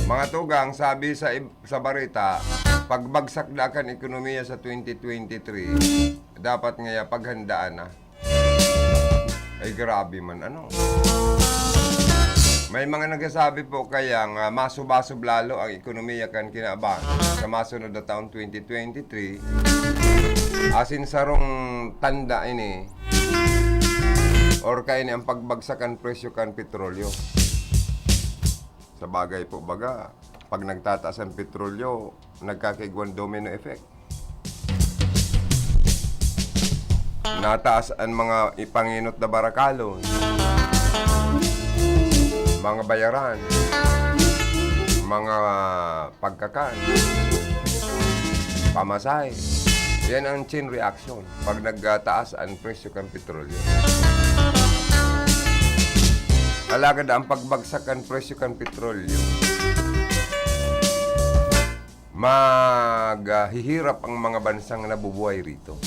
Mga tugang, sabi sa ib-, sa bareta, pagbagsak na kan ekonomiya sa twenty twenty-three, dapat ngaya paghandaan na. Ay, grabe man, ano. May mga nagsasabi po kaya nga masubasob lalo ang ekonomiya kan kinaban sa masunod na taon, twenty twenty-three. Asin sarong tanda ini, or kaini ang pagbagsak kan presyo kan petrolyo. Sa bagay po, baga, pag nagtataas ang petrolyo, nagkakaigwang domino effect. Nataas ang mga ipanginot na barakalon, mga bayaran, mga pagkakan, pamasahe. Yan ang chain reaction pag nagtaas ang presyo kan petrolyo. Alagad ang pagbagsak kan presyo kan petrolyo, maghihirap ang mga bansang nabubuhay rito.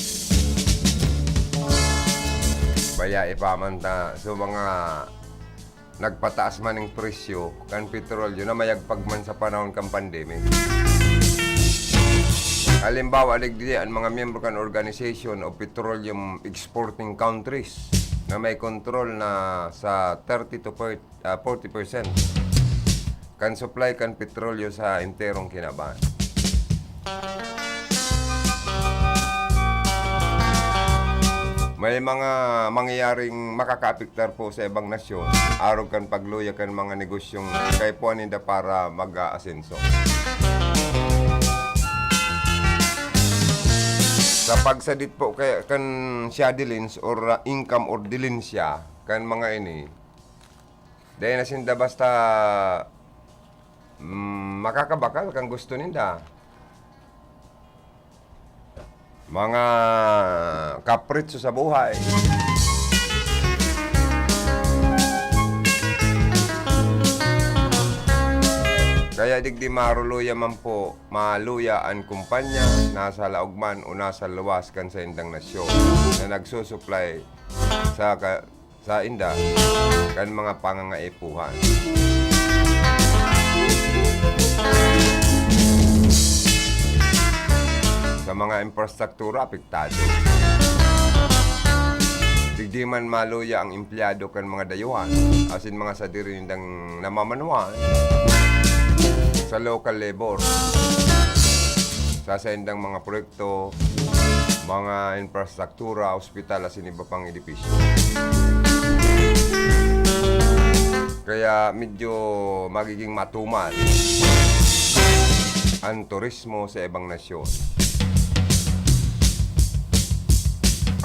Kaya ipamanta sa mga nagpataas man ang presyo kan petrolyo na mayagpag man sa panahon kan pandemic. Halimbawa, digdi ang mga miyembro kan Organization of Petroleum Exporting Countries na may kontrol na sa thirty to forty, ah, forty percent kan supply kan petrolyo sa enterong kinaban. May mga mangyayaring makakaapektar po sa ibang nasyon, arog kan pagluya kan mga negosyong kaipuhan ninda para mag-aasenso. Sa pagsadit po kay, kan siya dilins or, ah, income or dilensya kan mga ini, dai na sinda basta, mm, makakabakal kan gusto ninda. Mga kapritso sa buhay. Kaya digdi maruluya man po, maluya an kumpanya, nasa laog man o nasa luwas kan saindang nasyon na nagsusuplay sa ka-, sa inda kan mga pangangaipuhan. Sa mga infrastruktura, apektado. Digdi man maluya ang empleyado kan mga dayuhan, asin mga sadiri nindang namamanuhan sa local labor, sa saindang mga proyekto, mga infrastruktura, ospital, asin iba pang edipisyo. Kaya medyo magiging matumal ang turismo sa ibang nasyon.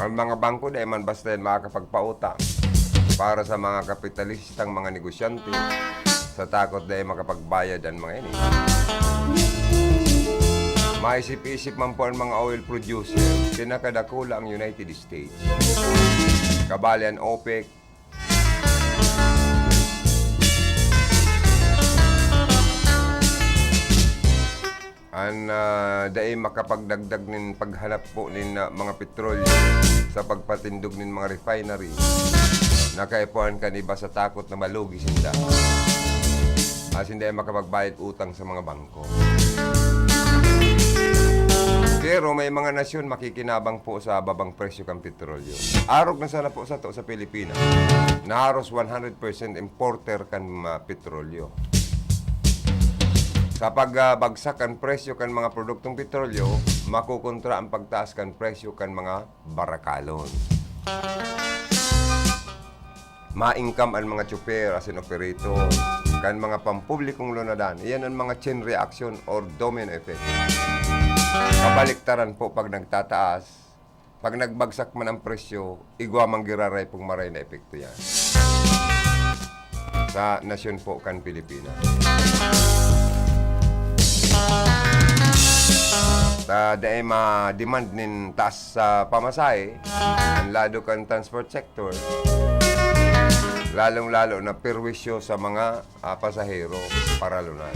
Ang mga bangko, dai man basta yan makakapagpautang para sa mga kapitalistang mga negosyante, sa takot dai makapagbayad ang mga ini. Maisip-isip man po ang mga oil producer, pinakadakula ang United States. Kabali ang OPEC, an, ah, dai makapagdagdag nin paghanap po nin, ah, mga petrolyo sa pagpatindog nin mga refinery, na kaipuhan kan iba sa takot na malugi sinda. Asin dai makapagbayad utang sa mga bangko. Pero may mga nasyon makikinabang po sa babang presyo kan petrolyo. Arog na sana po sato sa Pilipinas, na haros one hundred percent importer kan, ah, petrolyo. Sa pagbagsak kan presyo kan mga produktong petrolyo, makukontra ang pagtaas kan presyo kan mga barakalon. Ma-income an mga tsuper asin operator kan mga pampublikong lunadan. Iyan an mga chain reaction or domino effect. Kabaliktaran po pag nagtataas, pag nagbagsak man ang presyo, igwa man giraray pong maray na epekto yan sa nasyon po kan Pilipinas. Ta dai ma-demand nin taas sa pamasahe, an lado kan transport sector, lalong-lalo na perwisyo sa mga, ah, pasahero, paralunay.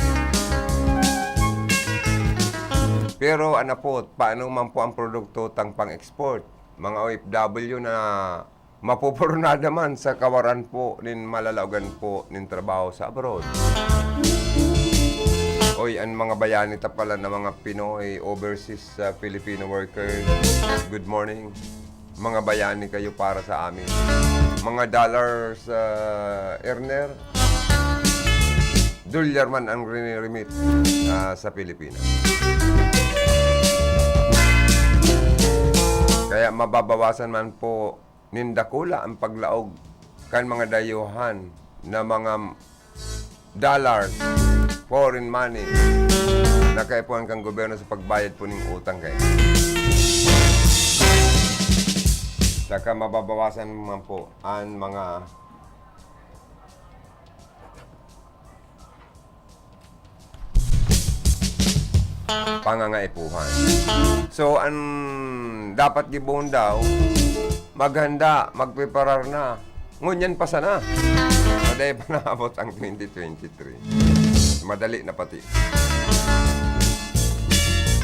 Pero ano po, paano man po ang produkto tang pang-export? Mga O F W na mapupornada man sa kawaran po nin malalaogan po nin trabaho sa abroad. Oy, an mga bayani ta pala na mga Pinoy, overseas, ah, Filipino workers, good morning. Mga bayani kayo para sa amin. Mga dollars, ah, earner, dolyar man ang riniremit, ah, sa Pilipinas. Kaya mababawasan man po nin dakula an paglaog kan mga dayuhan na mga dollars, foreign money, na kaipuhan kan gobyerno sa pagbayad po ning utang kay. Saka mababawasan man po an mga pangangaipuhan. So, an dapat gibohon daw, maghanda, magpreparar na. Ngunyan pa sana. Madali pa naabot ang twenty twenty-three. Madali na pati.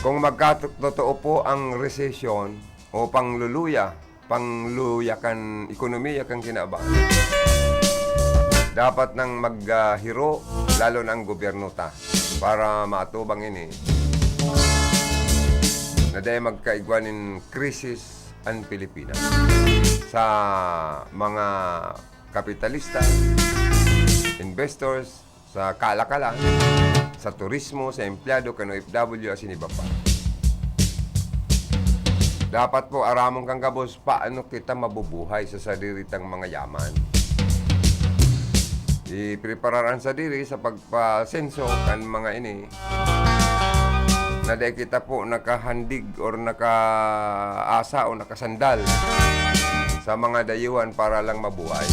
Kung magkatotoo po ang resesyon o pangluluya, pangluya kan ekonomiya kan kinaban, dapat nang maghiro, lalo na ang gobyerno ta, para maatubang ini na dai magkaigwa nin krisis an Pilipinas. Sa mga kapitalista, investors, sa kalakalan, sa turismo, sa empleyado, kan O F W, asin iba pa. Dapat po, aramon kan gabos, paano kita mabubuhay sa sadiri tang mga yaman. Ipreparar an sadiri sa pagpasenso kan mga ini, na dai kita po nakahandig or nakaasa o nakasandal sa mga dayuhan para lang mabuhay.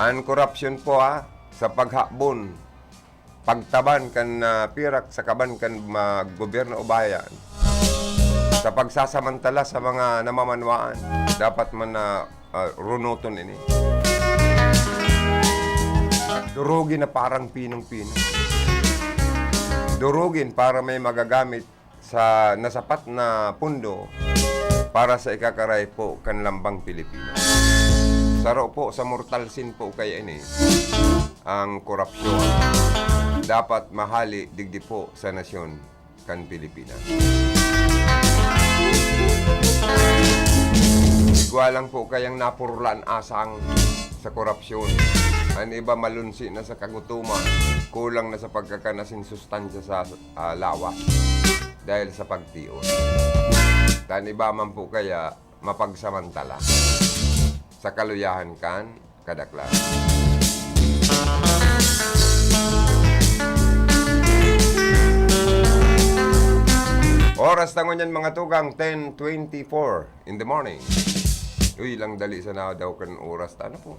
An korapsyon po, ha, sa paghabon, pagtaban kan, ah, pirak sa kaban kan ma-, gobyerno o bayan, sa pagsasamantala sa mga namamanwaan, dapat man na, ah, runuton ini. Durugin na parang pinong-pino. Durugin para may magagamit sa nasapat na pundo para sa ikakaray po kan lambang Pilipino. Saro po sa mortal sin po kaya ini, ang korapsyon. Dapat mahali digdi po sa nasyon kan Pilipinas. Igwa lang po kayang napurlan asang sa korapsyon. An iba malunsi na sa kagutuman, kulang na sa pagkakan asin sustansya sa, ah, lawas dahil sa pagtion. An iba man po kaya mapagsamantala sa kaluyahan kan kadaklan. Oras ta ngunyan, mga tugang, ten twenty-four in the morning. Uy, lang dali sana daw kan oras ta. Ano po?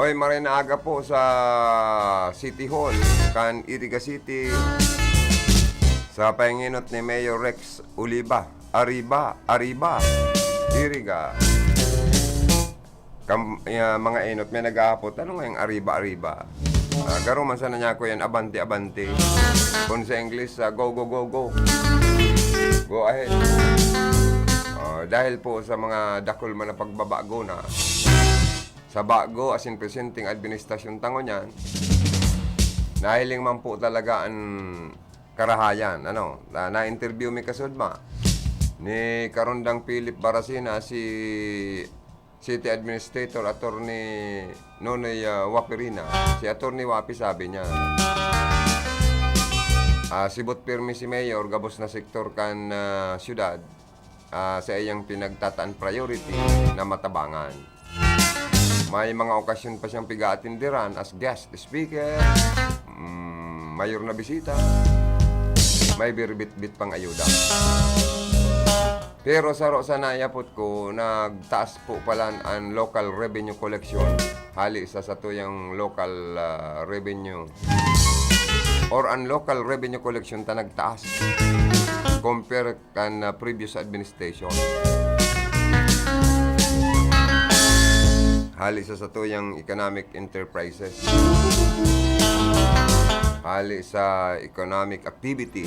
Oy, maray na aga po sa City Hall, kan Iriga City, sa pahinginot ni Mayor Rex Oliva. Arriba, arriba, Iriga. Kam-, ya, mga enot, may nag-aapot, "Ano nga yung arriba, arriba?" Ah, garo man sana niya ako yan, "Abante, abante." Kung sa English, ah, "Go, go, go, go. Go ahead." Ah, dahil po sa mga dakul man na pagbabago na, sa bago asin presenteng administrasyon ta ngunyan, nahiling man po talaga an karahayan, ano, na, na-interview mi kasudma ni Karondang Philip Baracena, si City Administrator Attorney Nonoy, ah, Waperina. Si Attorney Wapi sabi niya, ah, sibot pirmi si Mayor, gabos na sektor kan, ah, syudad, ah, sa iyang pinagtataan priority na matabangan. May mga okasyon pa siyang pig-aatinderan as guest speaker, mm, mayor na bisita, may birbitbit pang ayuda. Pero saro sa naiyapot ko, nagtaas po palan an local revenue collection hali sa satuyang local, ah, revenue or an local revenue collection ta nagtaas compare kan, ah, previous administration. Hali sa satuyang economic enterprises. Hali sa economic activity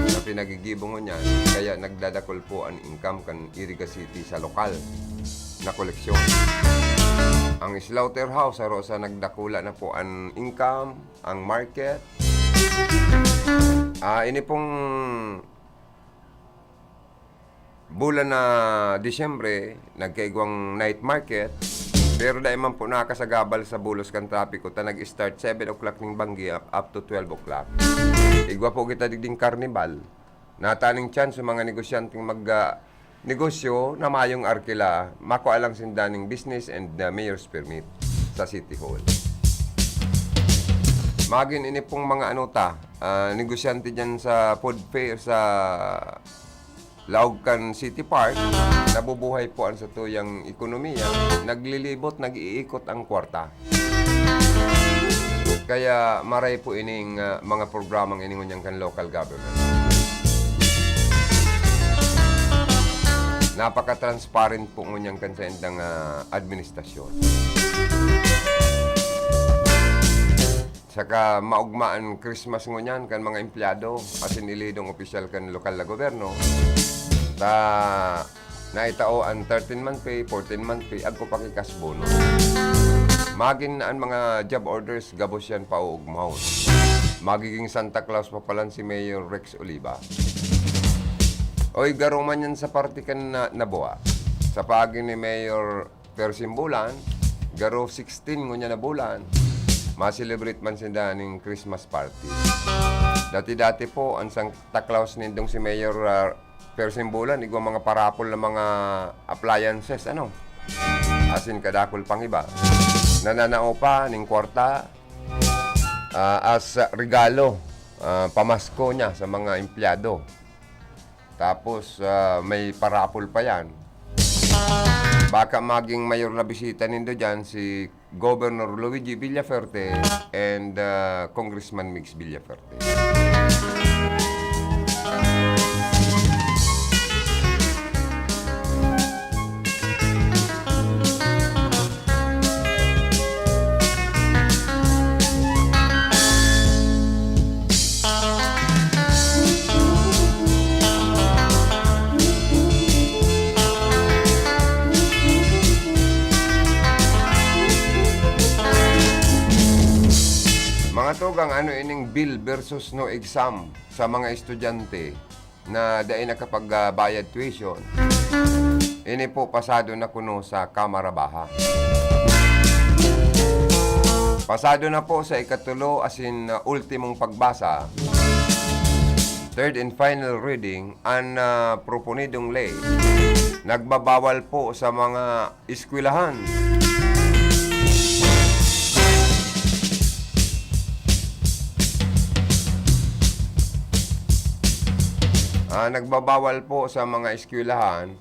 na pinagigibo ngunyan, kaya nagdadakul po an income kan Iriga City sa lokal na koleksyon. Ang slaughterhouse, saro sa nagdakula na po an income, ang market. Ah, ini pong bulan na Disyembre, nagkaigwang night market, pero dai man po nakasagabal sa bulos kan trapiko ta nag-start seven o'clock ning banggi up, up to twelve o'clock. Igwa po kita digding karnibal. Nataning chance sa mga negosyanteng mag, ah, negosyo na mayong arkila, makua lang sinda ning business and, ah, mayor's permit sa City Hall. Magin ini pong mga ano ta, ah, negosyante diyan sa food fair, sa laog kan City Park, nabubuhay po ang satuyang ekonomiya, naglilibot, nag-iikot ang kwarta. Kaya maray po ining, ah, mga programang ini ngunyan kan local government. Napaka-transparent po ngunyan kan saindang, ah, administrasyon. Saka maugma an Christmas ngunyan kan mga empleyado, asin ilidong opisyal kan lokal na gobyerno. Ta, naitao an thirteen-month pay, fourteen-month pay, agko pa ki cash bonus. Magin na an mga job orders, gabos yan pauugmahon. Magiging Santa Claus pa palan si Mayor Rex Oliva. Oy, garo man yan sa parte kan na, nabuha. Sa paagi ni Mayor Persimbulan, garo sixteen ngunyan na bulan, ma-celebrate man sinda ning Christmas party. Dati-dati po, an Santa Claus nindong si Mayor, ah, Persimbulan, igwa mga parapol na mga appliances, ano? Asin kadakul pang iba. Nananao pa ning kwarta, ah, as regalo, ah, pamasko niya sa mga empleyado. Tapos, ah, may parapol pa yan. Baka maging mayor na bisita nindo dyan si Governor Luigi Villafuerte and, ah, Congressman Migs Villafuerte. Mga tugang, ano ining bill versus no exam sa mga estudyante na dai nakapagbayad tuition? Ini po pasado na kuno sa Kamara Baha. Pasado na po sa ikatulo asin, uh, ultimong pagbasa, third and final reading, an, uh, proponidong ley. Nagbabawal po sa mga eskwelahan. Ah, nagbabawal po sa mga eskwelahan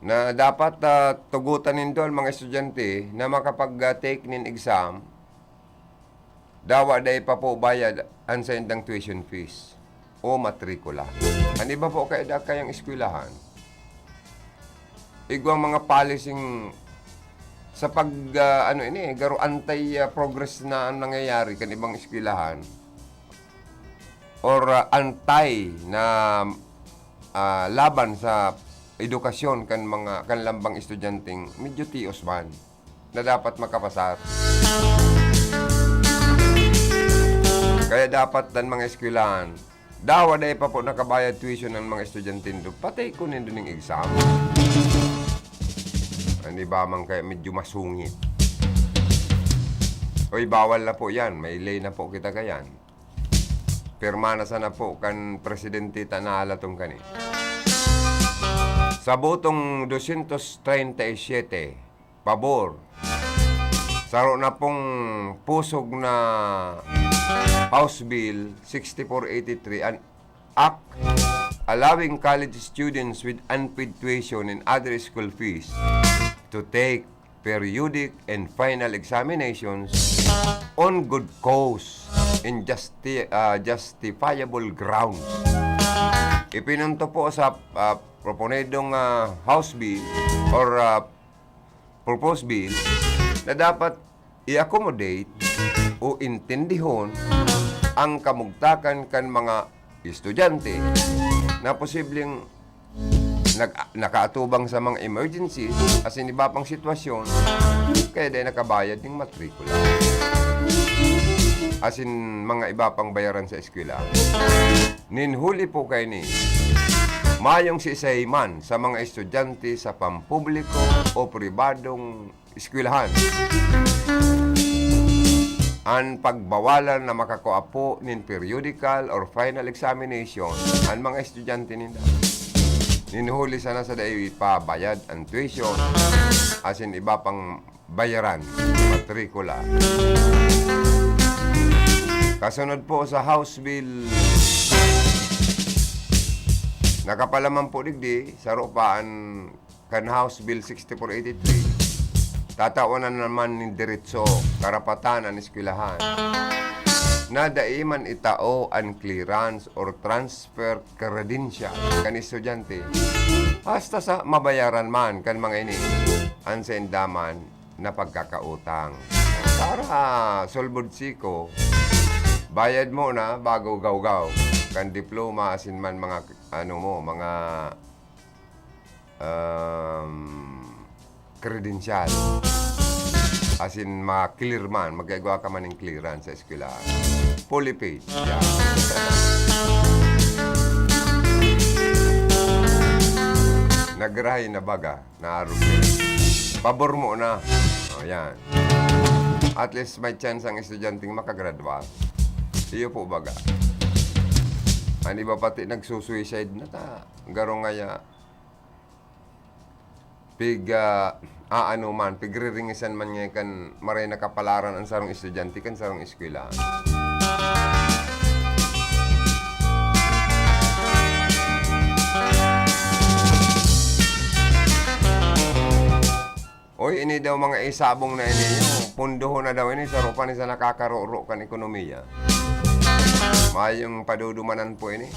na dapat, ah, tugutan nindo an mga estudyante na makapag, ah, take nin exam, dawa dai pa po bayad an saindang tuition fees o matrikula. An iba po kaya dakayang eskwelahan, igwang mga policing sa pag, ah, ano ini, garo anti, ah, progress na ang nangyayari kan ibang eskwelahan or, ah, anti na, ah, laban sa edukasyon kan mga, kan lambang estudyanteng medyo tios man na dapat makapasar. Kaya dapat an mga eskwelahan, dawa dai pa po nakabayad tuition an mga estudyante nindo, patay ko nindo ning exam. An iba man kaya medyo masungit. Oy, bawal na po yan. May ley na po kita kayan. Pirma na sana po kan presidente ta na alatong kani. Sa botong dosyentos treinta y siete, pabor, saro na pong pusog na House Bill sixty-four eighty-three, an Act allowing college students with unpaid tuition and other school fees to take periodic and final examinations on good cause and justi-, ah, justifiable grounds. Ipinunto po sa, ah, proponedong, ah, House Bill or, ah, proposed bill na dapat i-accommodate o intindihon ang kamugtakan kan mga estudyante na posibleng nag-, nakaatubang sa mga emergencies asin iba pang sitwasyon, kaya dai nakabayad ning matrikula asin mga iba pang bayaran sa eskwela. Nin huli po kaini, mayong siisay man sa mga estudyante sa pampubliko o pribadong eskwelahan an pagbawalan na makakua po nin periodical or final examination an mga estudyante ninda. Nin huli sana sa dai ipabayad an tuition, asin iba pang bayaran, matrikula. Kasunod po sa House Bill, nakapalaman po digdi, saro pa an kan House Bill sixty-four eighty-three, tatawan na naman nin deretso, karapatan an eskwelahan na dai man itao an clearance or transfer credential kan estudyante, hasta sa mabayaran man kan mga ini an sainda man na pagkakautang. Para solbod siko, bayad mo na bago gawgaw kan diploma asin man mga, ano mo, mga um, kredensyal. Asin, ma-clear man, magkaigwa ka man ning clearance sa eskwelahan. Fully paid. Yeah. Nagrahay na baga, naarog na. Pabor mo na. O, yan. At least may chance ang estudyanteng makagradwa. Iyo po baga. Ang iba pati nagsusuicide na ta. Garo ngaya, pig, ah, aano man, pigriringisan man ngaya kan maray na kapalaran an sarong estudyante kan sarong eskwela. Oy, ini daw mga isabong na ini, pundohon na daw ini, saro pa ni sa nakakaroro kan ekonomiya. Mayong padudumanan po ini.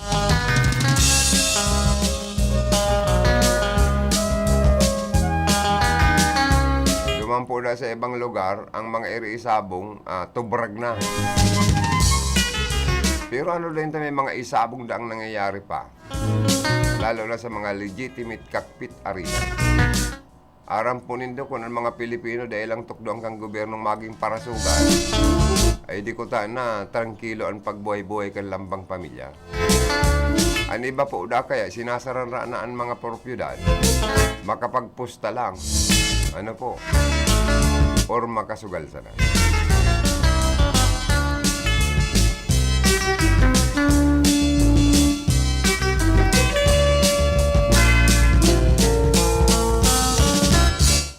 Duman po na sa ibang lugar, ang mga iri isabong, ah, tubrag na. Pero ano din ta, may mga isabong daang nangyayari pa. Lalo na sa mga legitimate cockpit arena. Aram po nindo kun an mga Pilipino dai lang tukdoan kan gobyernong magin parasugan, ay di ko ta na trangkilo an pagbuhay-buhay kan lambang pamilya. An iba po da kaya sinasaran ra na an mga propiedad, makapagpusta lang. Ano po? Or makasugal sana.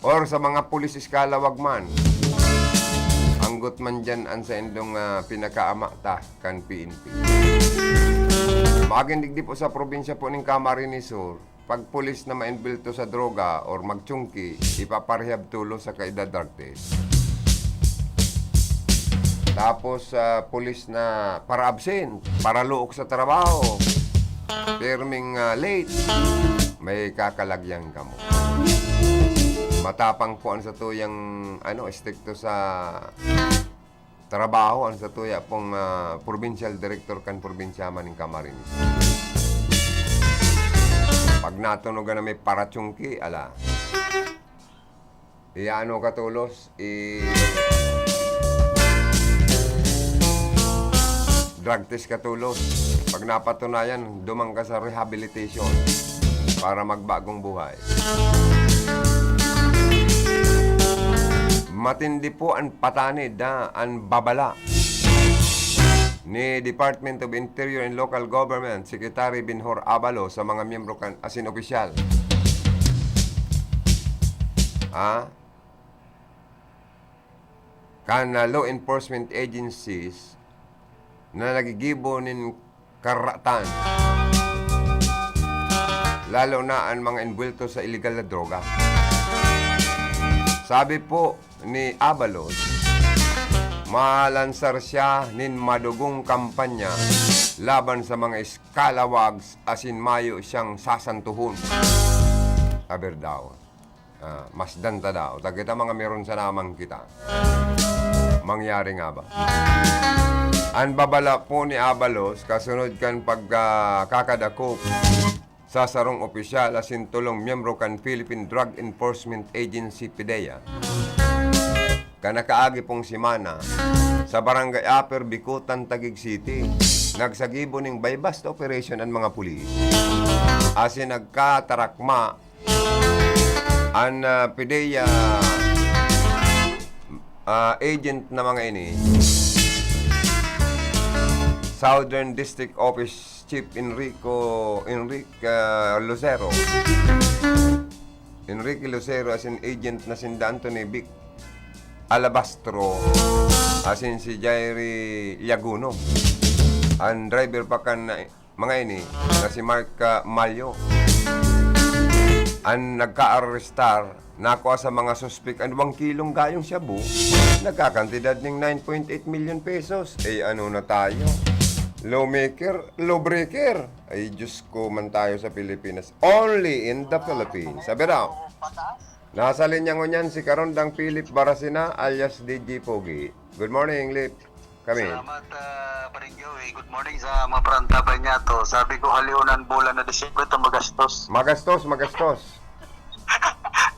Or sa mga pulis eskalawag man, anggot man diyan an saindong, ah, pinakaama ta kan P N P. Magin digdi po sa probinsya po ning Camarines Sur, pag pulis na maimbwelto sa droga or magchungki, ipaparehab tulos sa kaida drug test. Tapos, ah, pulis na para-absent, paraluok sa trabaho, pirming, ah, late, may kakalagyan kamo. Matapang po an satuyang, ano, estrikto sa trabaho, an satuya pong, ah, provincial director kan probinsya man nin Camarines. Pag natunogan na may parachungki, ala, iano ka tulos, i-, drug test ka tulos. Pag napatunayan, duman ka sa rehabilitation para magbagong buhay. Matindi po an patanid na an babala ni Department of Interior and Local Government Secretary Benhur Abalos sa mga miyembro kan asin opisyal, ah, kan, ah, law enforcement agencies na nagigibo nin karatan, lalo na an mga envuelto sa iligal na droga. Sabi po ni Abalos, malansar siya nin madugong kampanya laban sa mga eskalawag asin mayo siyang sasantuhon. Aber daw. Ah, masdan ta daw. Ta kita mga meron sana man kita. Mangyari nga ba? An babala po ni Abalos, kasunod kan pagkakadakop sa sarong opisyal asin tolong miyembro kan Philippine Drug Enforcement Agency, PDEA, kan nakaagi pong semana, sa Barangay Upper Bicutan, Taguig City, nagsagibo ning buy-bust operation an mga pulis. Asin nagkatarakma an, ah, PDEA, ah, agent na mga ini, Southern District Office Chief Enrico, Enrique, ah, Lucero. Enrique Lucero, asin agent na sinda Anthony Vic Alabastro, asin si Jairi Llaguno. An driver pa kan, ah, mga ini na si Mark, ah, Malyo. An nagkaarestar, nakua sa mga suspek an duwang kilong gayong shabu, nagkakantidad ning nine point eight milyon pesos. Eh, ano na tayo? Lawmaker, lawbreaker. Ay, Diyos ko man tayo sa Pilipinas. Only in the Philippines. Sabi daw, nasa linya ngunyan si Karondang Philip Barasina alias D J Pogi. Good morning, Lip. Kami. Salamat, ah, Paring Joey. Good morning sa mga parantabay niya to. Sabi ko, halion an bulan na Disyembre, ta magastos. Magastos, magastos.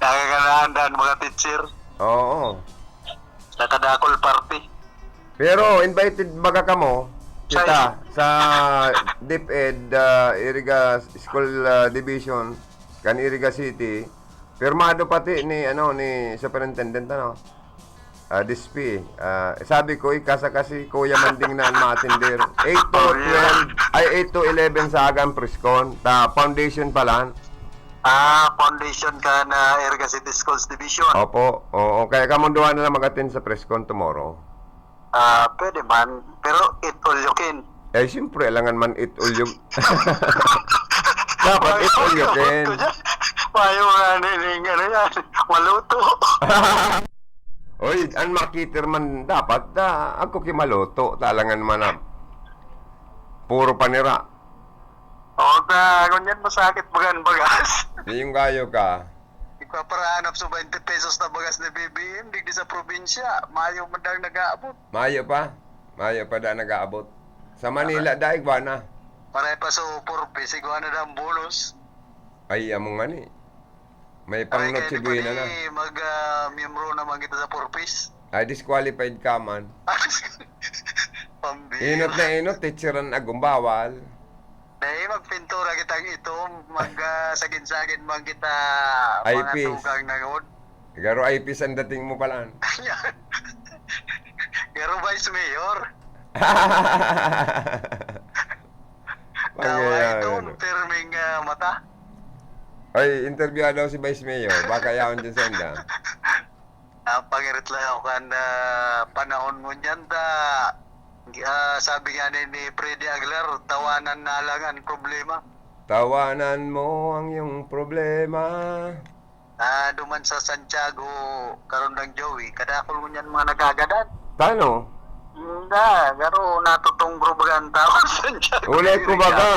Nakakanahan daan mga teacher. Oo. Nakadakol party. Pero invited baga kamo, kita, sa DepEd, ah, Iriga School, ah, Division, kan Iriga City. Pirmado pati ni, ano, ni Superintendent, ano? Ah, D S P, ah, sabi ko, "Ika sa kasi Kuya Manding na an maatinder." Eight to Oh, yeah. twelve, ay, eight to eleven sa agang press con. Ta, foundation pa lang. Ah, foundation kan Iriga City Schools Division. Opo, oo. Kaya kamong duwa na lang mag-attend sa press con tomorrow. Ah, pwede man. Pero eat all you can. Eh, siyempre, alangan man eat all you Dapat eat all you can. Mayo nga ni, ni, ano yan, maluto. Oy, an makiter man dapat, ah, ako ki maluto, ta alangan man na puro panira. Oo, ta, ngunyan masakit bagan bagas. Di yung gayo ka. Igpaparahanap sa twenty pesos na bagas na B B M, digdi sa probinsya, mayo man daw nag-aabot. Mayo pa? Mayo pa da nag-aabot. Sa Manila, daig ba na? Maray pa sa Four Ps, igwa na daw ang bonus. Ay, amo nga ni. May pang Aray, Noche kaya di pa Buena na. ni mag, ah, miyembro naman kita sa Four Ps. Ay, disqualified ka man. Pambira. Inot na inot, teacher ang agong bawal. Dahil magpintura kitang itom, mag, ah, sagin-sagin man kita, mga Ay, peace. tugang na yun. Garo ay pis ang dating mo pala. Garo vice mayor. Pangyayari, Tawa ito, ano? Pirming, ah, mata. Ay, interview daw si Vice Mayor. Baka yaon dyan sa inda. Ah, pangirit lang ako kan, ah, panahon mo niyan, ta, ah, sabi nga ni, ni Freddy Aguilar, "Tawanan na lang ang problema." Tawanan mo ang iyong problema. Ah, duman sa Santiago, Karondang Joey, kadakol mo niyan mga nagagadan. Tano? Hindi, pero natutungro baga ang tao sa Santiago. Ulay ko baga,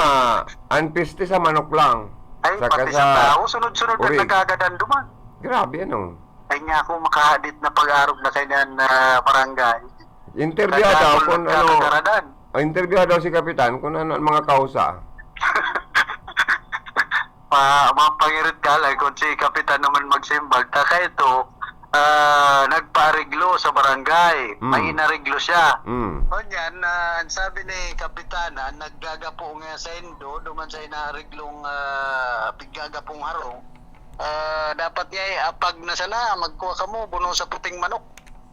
ang piste sa manok lang. Ay, Saka pati sa sa tao, sunod-sunod ang urig. nagagadan duman. Grabe, ano? Ay nga ako makahadit na pag-arog na kainan na barangay. Interview daw kung ano, interview daw si Kapitan kung ano ang mga kausa. Pa, mapangirit ka lang kung si Kapitan naman magsimbag. Ta kaito, ah, nagpaariglo sa barangay. Mm. May inareglo siya. Mm. Kunyan, ah, ang sabi ni Kapitana, naggagapo nga sa indo, duman sa inaareglong, ah, piggagapong harong. Ah, dapat nga, eh, apag na sana, magkuha kamo, buno sa puting manok.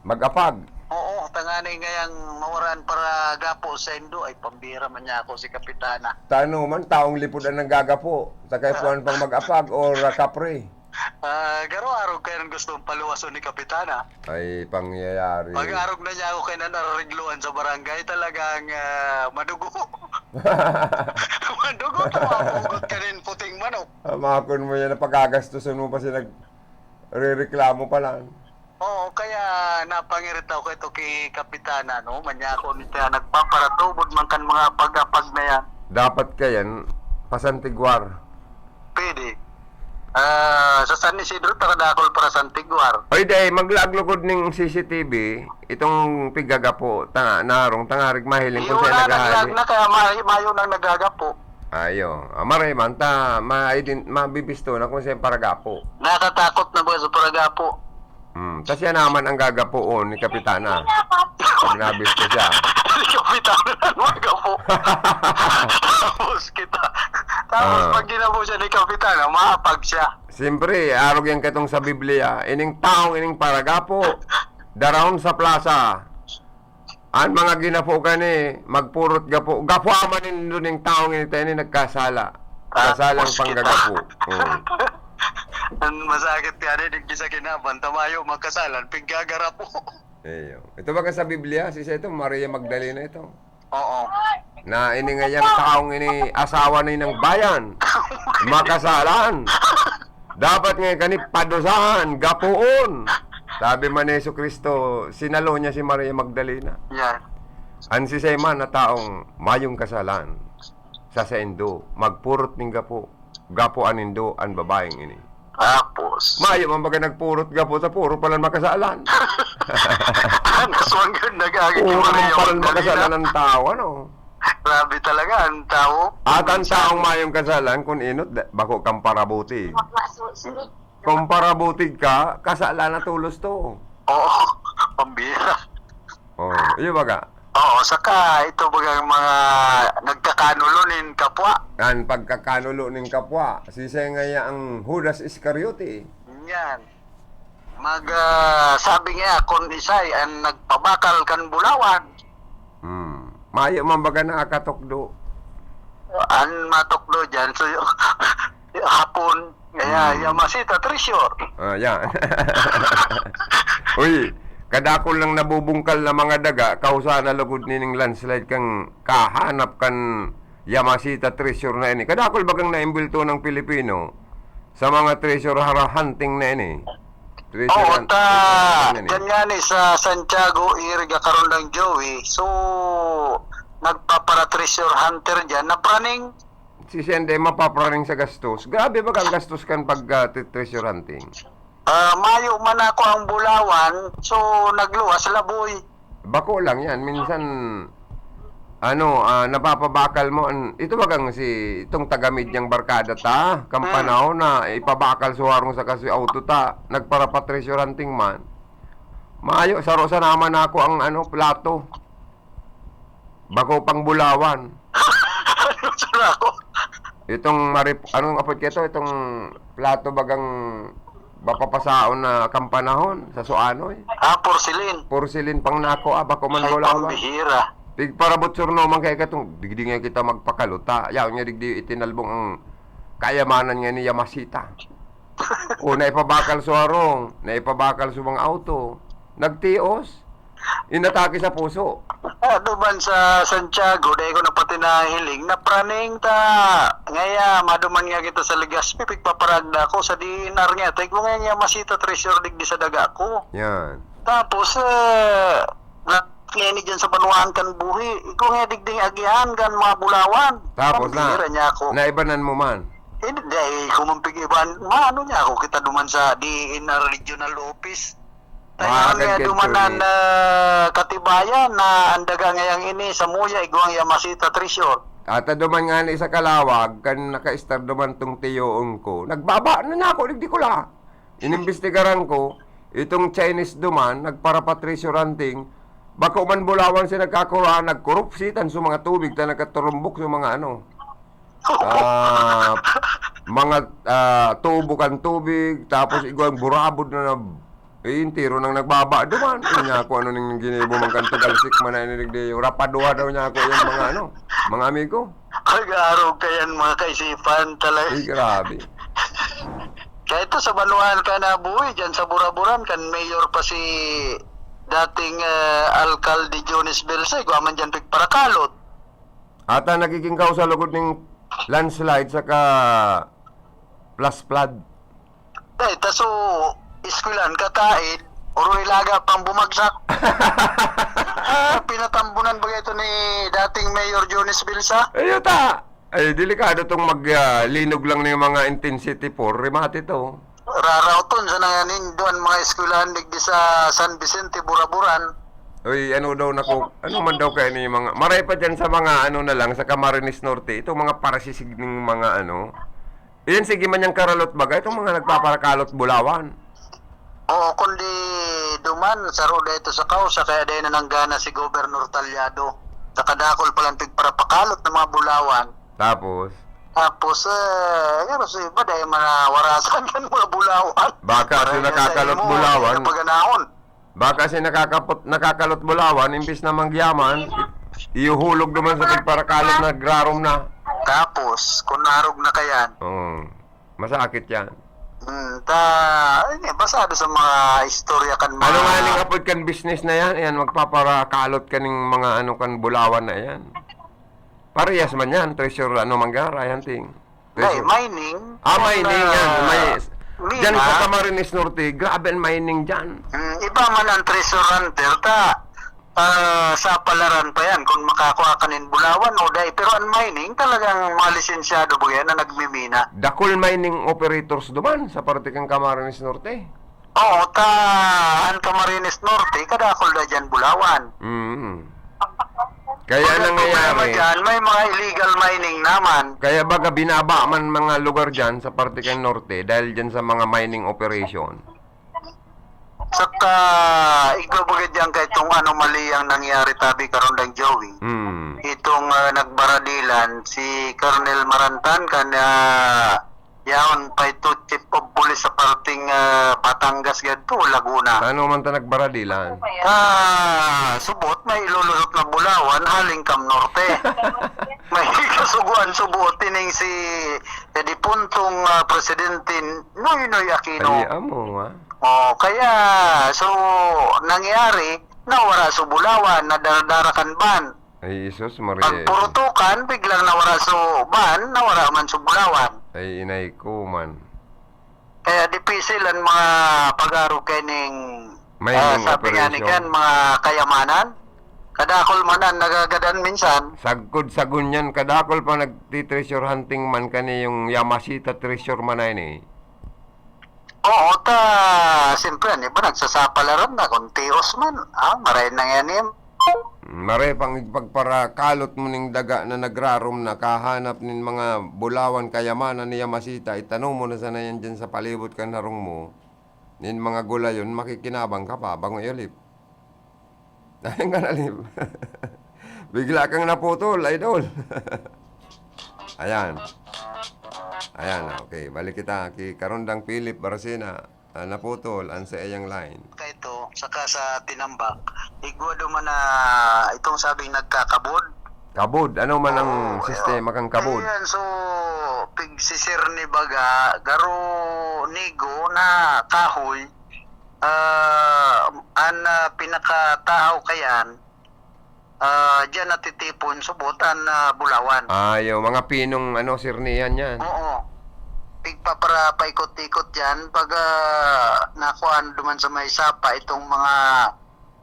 Mag-apag. Oo, tanganay ngayang mawaraan para gapo sa indo. Ay, pambira man niya ako si Kapitana. Tano man, taong lipod ang nanggagapo. Takay puan pang mag-apag or, ah, kapre. Ah, garo arog kayo nang gusto mong paluwason ni Kapitana. Ay, pangyayari. Pag-arog na niya ako kay nanarigluan sa barangay, talagang, ah, madugo. Madugo, tama, pugot ka rin, puting manok. Amakon mo yan, napagagastusan mo pa siya, nagrereklamo pa lang. Oo, kaya napangirit ako ito kay Kapitana, no? Manyako nito yan, nagpaparatubod man kan mga apag-apag na yan. Dapat kayan, pasantigwar. Pwede. Ah, sa San Isidro, taradakol para sa Antigwar. Oy, day, maglaag lugod ning C C T V, itong piggagapo, ta-, narong tangarig mahiling kung Iyo saan na, naghahali. naglag na, kaya ma-, mayo nang nagagapo. Ayo. Ah, maray man, ta, ma-ident-, mabibisto na kung saan paragapo. Nakatakot na ba sa paragapo? Hmm, tas yan naman ang gagapoon ni Kapitana. Pag nabisto siya. Ni Kapitana nang magapo. Tapos kita. Tapos Ah. pag ginabo siya ni Kapitana, maapag siya. Siyempre, arog yan katong sa Biblia, ining taong ining paragapo, daraon sa plasa. An mga ginapo kani, magpurot gapo. Gapoa man nindo ning tawo ngini ta ini nagkasala. Ah, Kasalang pos kita. panggagapo. Oo. Ang masakit nga ni, digdi sa kinaban, ta mayo magkasalan, piggagarapo. Iyo. Ito baga sa Biblia, si sa ito, Maria Magdalena ito. Oo. Na ini ngayang taong ini, asawa ni nang bayan. Makasalan. Dapat nga kani padusahan, gapoon. Sabi man ni Jesu-Cristo, sinalo niya si Maria Magdalena. Yan. An sisay man na taong mayong kasalan, sa saindo, magpurot ning gapo. Gapoan nindo an babaeng ini. Tapos? Mayo man baga nagpurot gapo, ta puro palan makasalan. Ang kaswang yun, nag-agi Puro man Maria palan Magdalena. makasalan ang tao, ano? Grabe talaga, ang tao. At ang Minsan taong mayong kasalan, kun inot, da-, bako kang parabutig. Kung parabutig ka, kasalan na tulos to. Oo, pambira. Oh, iyo baga. Oo, saka ito bagang mga nagkakanulo nin kapwa. An pagkakanulo nin kapwa, sisay ngaya ang Judas Iscariote? Yan. Mag, ah, sabi nga, kun isay an nagpabakal kan bulawan. Hmm. Mayo man baga nakatukdo. An matukdo diyan, so, y-, hapon, kaya Hmm. Yamashita Treasure. Ah, yan. Uy, kadakul nang nabubungkal na mga daga, kausa na lugod nining landslide kan kahanap kan Yamashita Treasure na ini. Kadakul bagang naimbulto ng Pilipino sa mga treasure har-, hunting na ini. Treasure Oo, hunt-, ta, treasure hunting na ini. Dyan nga ni sa Santiago, Iriga, Karondang Joey. So, nagpapara-treasure hunter dyan. Napraning Si Sende mapapraning sa gastos. Grabe baga ang gastos kan pag, ah, ti-, treasure hunting? Ah, mayo man ako ang bulawan, so nagluwas laboy. Bako lang yan. Minsan, ano, ah, napapabakal mo. An-, ito bagang si, itong taga-medyang barkada ta, kan Hmm. panahon na ipabakal sa warong sa kasoy auto ta, nagpara-treasure hunting man. Mayo, saro sa naman ako ang, ano, plato. Bako pang bulawan. Ano, saro ako? Itong marip-, anong apod ka ito? Itong plato bagang mapapasaon na kan panahon sa Suanoy. Ah, porcelain. Porcelain pang nako, ah, bako man Ay, bulawan. Pambihira. Pigparabot surno man kaya katong, digdi nga kita magpakaluta. Yaon nga digdi itinalbong ang kayamanan nga ni Yamashita. O, naipabakal sa warong, naipabakal sa mga auto. Nagtios. Inatake sa puso. Ah, duman sa Santiago, dai ko na pati nahiling, napraning ta. Ngaya, maduman nga kita sa Legazpi, pigpaparagda ako sa D N R nga. Tay ko nga niya masita treasure digdi sa daga ko. Yan. Tapos, eh, na, ngayon dyan sa banwaan kan buhi, ikaw nga digding agihan kan mga bulawan. Tapos na, Pambihira niya ako. Naibanan mo man? Hindi, dai ko man pig-iban. Maano niya ako, kita duman sa D N R Regional Office. Tayo Mga nga duman kagkento an, ni ah, katibayan na ang daga ngayang ini, sa Muya, igwang Yamashita Treasure. At duman nga ni sa Kalawag, kan naka-star duman tong tiyoon ko. Nagbaba na na ako, digdi ko la. Inimbestigaran ko, itong Chinese duman, nagpara-treasure hunting, bako man bulawan siya nagkakuraan, nagkurupsitan sa mga tubig, ta nagkaturumbok sa mga ano. Ah, mga, ah, tubo kan tubig, tapos igwang burabod na, na eh, entero nang nagbaba duman. Yun niya ako, ano ning ginibo man kan Tugalsik man na inirig di, rapaduha daw niya ako yung mga ano, mga amigo. Pag-arog kayan mga kaisipan talaga. Ay, grabe. Kaya ito sa Banwaan ka nabuhi, dyan sa Buraburan, kan mayor pa si dating, eh, alkalde Jones Belsa, igwa man dyan pigparakalot. Ata nagiging kausa lugod ning landslide saka flash flood. Tay, ta so, eskwelahan ka, kain, oro ilaga pang bumagsak. Pinatambunan ba ito ni dating Mayor Jones Bilsa? Ayo ta! Ay, delikado tong mag, ah, linog lang ning mga intensity four. Remate to. Rarauton sa nanganinduan mga eskwelahan digdi sa San Vicente, Buraburan. Uy, ano daw nako, ano man daw kaya ni mga, maray pa dyan sa mga ano na lang, sa Camarines Norte, itong mga parasisig ning mga ano, Iyan, sige man yang karalot baga, itong mga nagpaparakalot bulawan. Oo, kundi duman, saro da ito sa kausa, kaya dai na nanggana si Governor Talyado. Sa kadakol palang pigparapakalot ng mga bulawan. Tapos? Tapos, eh, pero sa iba, dai manawarasan kan mga bulawan. Baka Maray sa na sa nakakalot imo, bulawan. Dai na paganahon. Baka si nakakapot-, nakakalot bulawan, imbis na magyaman, i-, ihuhulog duman sa pagparakalot na grarom na. Tapos, kung narog na kayan. Oo. Masakit yan. Hmm, ta, ayun eh, basado sa mga istorya kan mga Ano nga ning apod kan business na yan? Yan, magpaparakalot ka ning mga ano kan bulawan na yan. Parehas man yan, treasure, ano, manggara, yan, ting. Ay, treasure. Mining. Ah, mining, yan. Ah, may, mina. Dyan sa Camarines Norte, grabe ang mining dyan. Hmm, iba man ang treasure hunter, ta, ah, sa palaran pa yan, kung makakua ka nin bulawan o dai. Pero ang mining, talagang mga lisensyado ba yan na nagmimina? Dakul mining operators duman sa parte kan Camarines Norte. Oo, ta, ang Camarines Norte, kadakul na dyan bulawan. Mm. Kaya ang problema nangyayari dyan, may mga illegal mining naman. Kaya baga binaba man mga lugar dyan sa parte kan Norte dahil dyan sa mga mining operation. Saka, igwa baga dyan kay itong anomalyang nangyari tabi karon dang Joey. Mm. Itong, ah, nagbaradilan si Colonel Marantan kan, ah, yaon pa ito, chief of police sa parting, ah, Batangas gadto, Laguna. Sa ano man ta nagbaradilan? Ah, subot, may ilulusot na bulawan, haling kam norte. May kasuguan subot, ining si, eh, dipuntong, ah, Presidente Noynoy Aquino. Ay, amo, ah. Oh, kaya, so, nangyari, nawara su bulawan, nadara-dara kan van. Ay, Jesus Maria. Pagpurutukan, biglang nawara su van, nawara man su bulawan. Ay, inay ko man. Kaya dipisil an mga pag-arog kaining, ah, sabi nga ni operation. Mining kan, mga kayamanan. Kadakul man an nagagadan minsan. Sagkod sa ngunyan, kadakul pa nagti-treasure hunting man kani yung Yamashita treasure man na ini. Oo, ta, siyempre, an iba nagsasapalaran na, kung tios man, ah, maray na yan, eh. Maray pang ipagparakalot mo ning daga na nagrarom na, kahanap nin mga bulawan, kayamanan ni Yamashita, itanom mo na sana yan dyan sa palibot kan harong mo, nin mga gulayon, makikinabang ka pa, bango iulip. Ay, nga na, Lim. Bigla kang naputol, idol. Ayan. Ayan, okay. Balik kita ki Karondang Philip Barcena. Ah, naputol ang sa iyang line. Kaito, saka sa tinambak, igwa duman na itong sabing nagkakabod. Kabod? Ano man ang Oo, sistema kan kabod? Ayan, so, pigsisir ni baga, garo nigo na kahoy, ah, an, ah, pinakatahaw kayan, ah, diyan natitipon subot an, ah, bulawan. Ah, yung mga pinong, ano, sirnian yan. Oo. Pigpapara-, paikot-ikot yan. Pag, ah, nakuhaan duman sa may sapa, itong mga,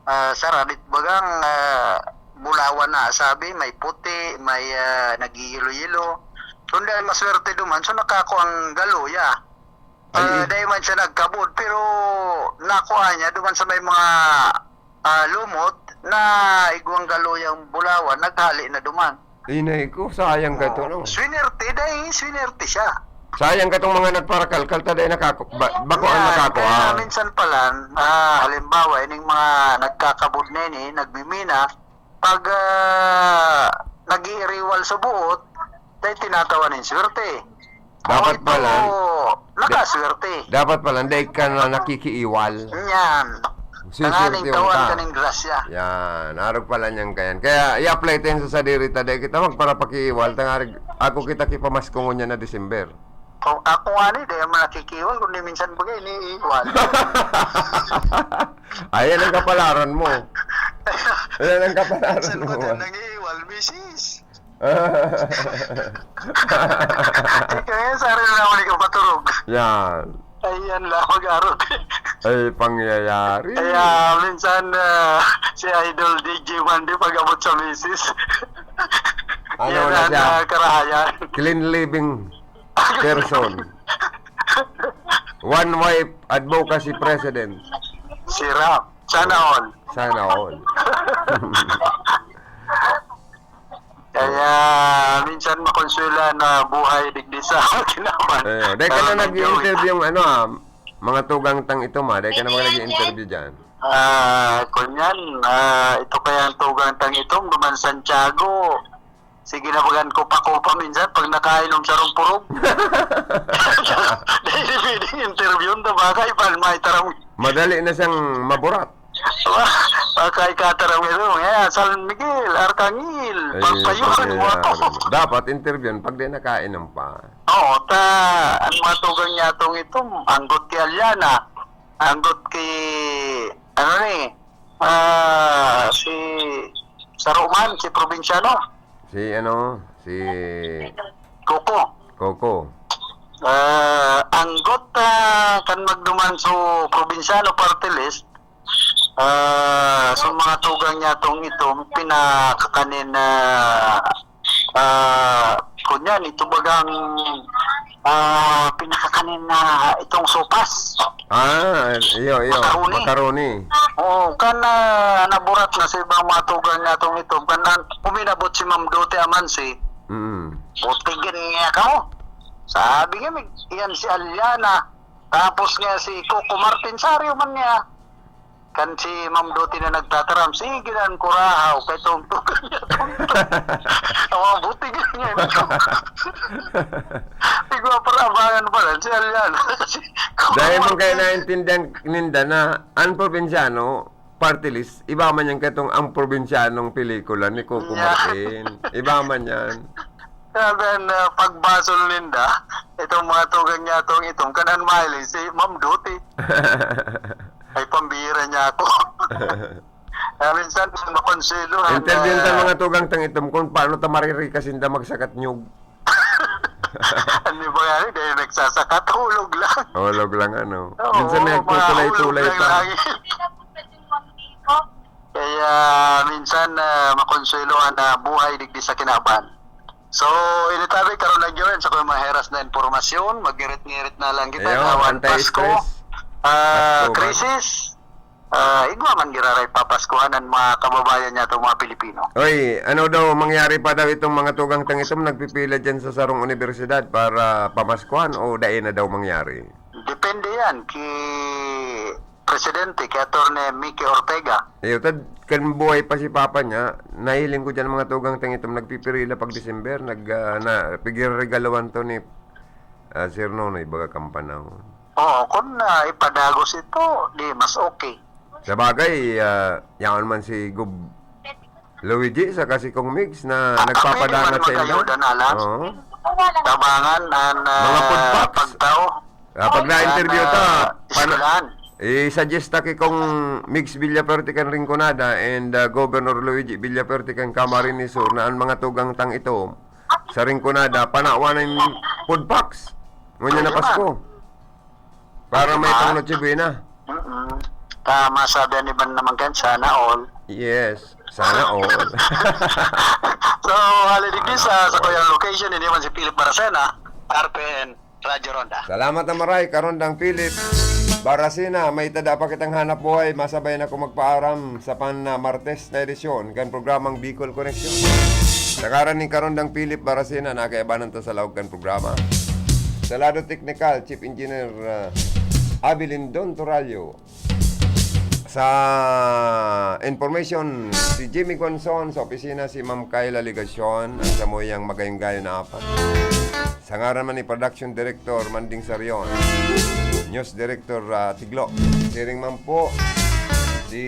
ah, saradit bagang, ah, bulawan na sabi, may puti, may, ah, nagiyelo-yelo. Kung dahil maswerte duman, so nakakuang galuya. Ay, ah, eh. Dai man siya nagkabod, pero nakua niya duman sa may mga, ah, lumot na igwang galuyang bulawan, naghali na duman. Inay ko, sayang ka to, no? Swinerte, dai, swinerte siya. Sayang ka tong mga nagparakalkal, ta dai nakako-, ba-, bako ang nakakua. Yan, kaya minsan palan, ah, halimbawa, ining mga nagkakabod na ini, nagmimina, pag, ah, nag-iiriwal sa buot, dai tinatawan nin swerte. Dapat pala, nakaswerte. Dapat pala, dai ka na nakikiiwal. Yan. Tanganing tawan ka nin grasya. Yan. Arog pala niyan kayan. Kaya, i-apply tayo sa sadiri ta, dai kita magparapakiiwal. Tangarig, ako kita kipamaskongon niya na December. Kung ako nga ni, dai man nakikiiwal, kundi minsan bagay, iniiwal. Ayan ang kapalaran mo. Ayan ang kapalaran mo. Minsan ba tayo nangiiwal, misis? Ika ngayon, sa rin na ako ni kapaturog. Yan. Ayan lang, mag-arog. Ay, pangyayari. Kaya minsan, ah, si Idol D J Mandy pag-abot sa misis. Ano yan na ang, siya? Ah, karahayan. Clean living person. One wife advocacy president. Si Rap. Sana all. Sana all. Kaya minsan makonsuela na buhay digdi sa kinaban. Ayun. Dai ka na nag-i-interview yung ano, ah, mga tugang tang itom, ah. Dai ka na mga nag-i-interview dyan. Ah, kunyan, ah, ito kaya ang tugang tang itom, duman Santiago. Sige na, bagan ko pa, ko pa minsan pag nakainom sa rong purog. Dai pwedeng interview, ta baka ipan may taram. Madali na siyang maburat. Makaikataram nga doon. Kaya, San Miguel, Arcangel, Ay, Pagpayon, sige, mga to. ah, dapat interviewin pag di nakainom pa. Oo, ta, ang mga tugang niya itong ito, anggot kay Aliana, anggot kay, ano ni, ah, si Saruman, si probinsyano. Si ano, si Coco. Coco. Ah, anggot, ah, kan magduman sa probinsyano party list, ah, sa mga tugang niya tong ito, pinakakanin na, ah, kunyan, ito bagang, ah, pinakakanin na itong sopas. Ah, iyo, iyo. Macaroni. Macaroni. Oo, kan, ah, naburat na sa ibang mga tugang niya tong ito, kan, ah, uminabot si Ma'am Dote Amansi. Mm. Butigan niya ka mo. Sabi niya, "Mig-, yan si Aliana." Tapos nga si Coco Martin, saryo man niya. Kan si Ma'am Doti na nagtataram, sige na ang kurahaw, kay tungtong niya, tungtong. Ang mga buti niya, niya. Igwa para abangan pa lang, si Aliana. Si Coco Dahil man kayo Martin. Naintindihan ninda na ang probinsyano, party list, iba man yan katong ang probinsyanong pelikula ni Coco Yeah. Martin. Iba man yan. Sabi na pagbasol ninda, itong mga tugang niya, itong, itong kanan mahiling, si Ma'am Doti. Ay, pambira niya ako. Kaya minsan, makonselo, Interview ang mga tugang tang itom kung paano ta maririkas inda magsakat nyug. Ano ba nga, dahil nagsasakat, hulog lang. Hulog lang, ano. Oo, Minsan may mga nagtutulay-tulay hulog lang pa. Lagi. Kaya minsan, ah, makonsuelo ang, ah, buhay digdi sa kinaban. So, ini tabi, karon lang yun, sa mga heras na impormasyon, mag-ngirit-ngirit na lang kita, Ayo, na Juan Pasko, anti-stress. Ah, Pasko, man. Krisis, ah, igwa man giraray papaskuhan ang mga kababayan niya, itong mga Pilipino. Oy, ano daw, mangyari pa daw itong mga tugang tang itom nagpipila dyan sa sarong universidad para pamaskuhan o dai na daw mangyari? Depende yan kay Presidente, kay Attorney Mickey Ortega. Iyo, tad, kan buhay pa si Papa niya, nahiling ko dyan mga tugang tang itom nagpipirila pag December, nag, ah, na, pigreregaluhan to ni, ah, Sir Nonoy, baga kan panahon. Oo, kung, ah, ipadagos ito, di mas okay. Sa bagay, ah, yaon man si Gov Luigi saka si Kong Migs na Ah, nagpapadangat kami sa man inda. Mag-ayuda na lang. Oo. Tabangan an, Mga ah, food packs. Pagtao. Ah, pag na-interview ta, An, ah, pana-, eskwelahan. I-suggest ta ki Kong Migs Villafuerte kan Rinconada and, ah, Governor Luigi Villafuerte kan Camarines Sur na an mga tugang tang itom sa Rinconada, panawan nin food packs. Ngunyan na Pwede Pasko. man. Para Di may ba? pang Noche Buena. Mm-mm. Tama, sabi ni Ivan naman kan, "Sana all." Yes, sana all. So, hali digdi sa, sa kuyang location, ini man si Philip Baracena, R P N, Radyo Ronda. Salamat na maray, Karondang Philip Baracena. May tada pa kitang hanap buhay, masabay na ko magpaaram sa pan, ah, Martes na edisyon kan programang Bicol Connection. Sa ngaran ni Karondang Philip Baracena, nakaibanan ta sa laog kan programa. Sa lado teknikal, Chief Engineer, ah, Abilindon Torallo. Sa information, si Jimmy Guanzon, sa opisina si Ma'am Kyla Legacion, ang samuyang magayong-gayon na apat. Sa ngaran man ni Production Director Manding Sarion, News Director, ah, Tiglo. Siring man po si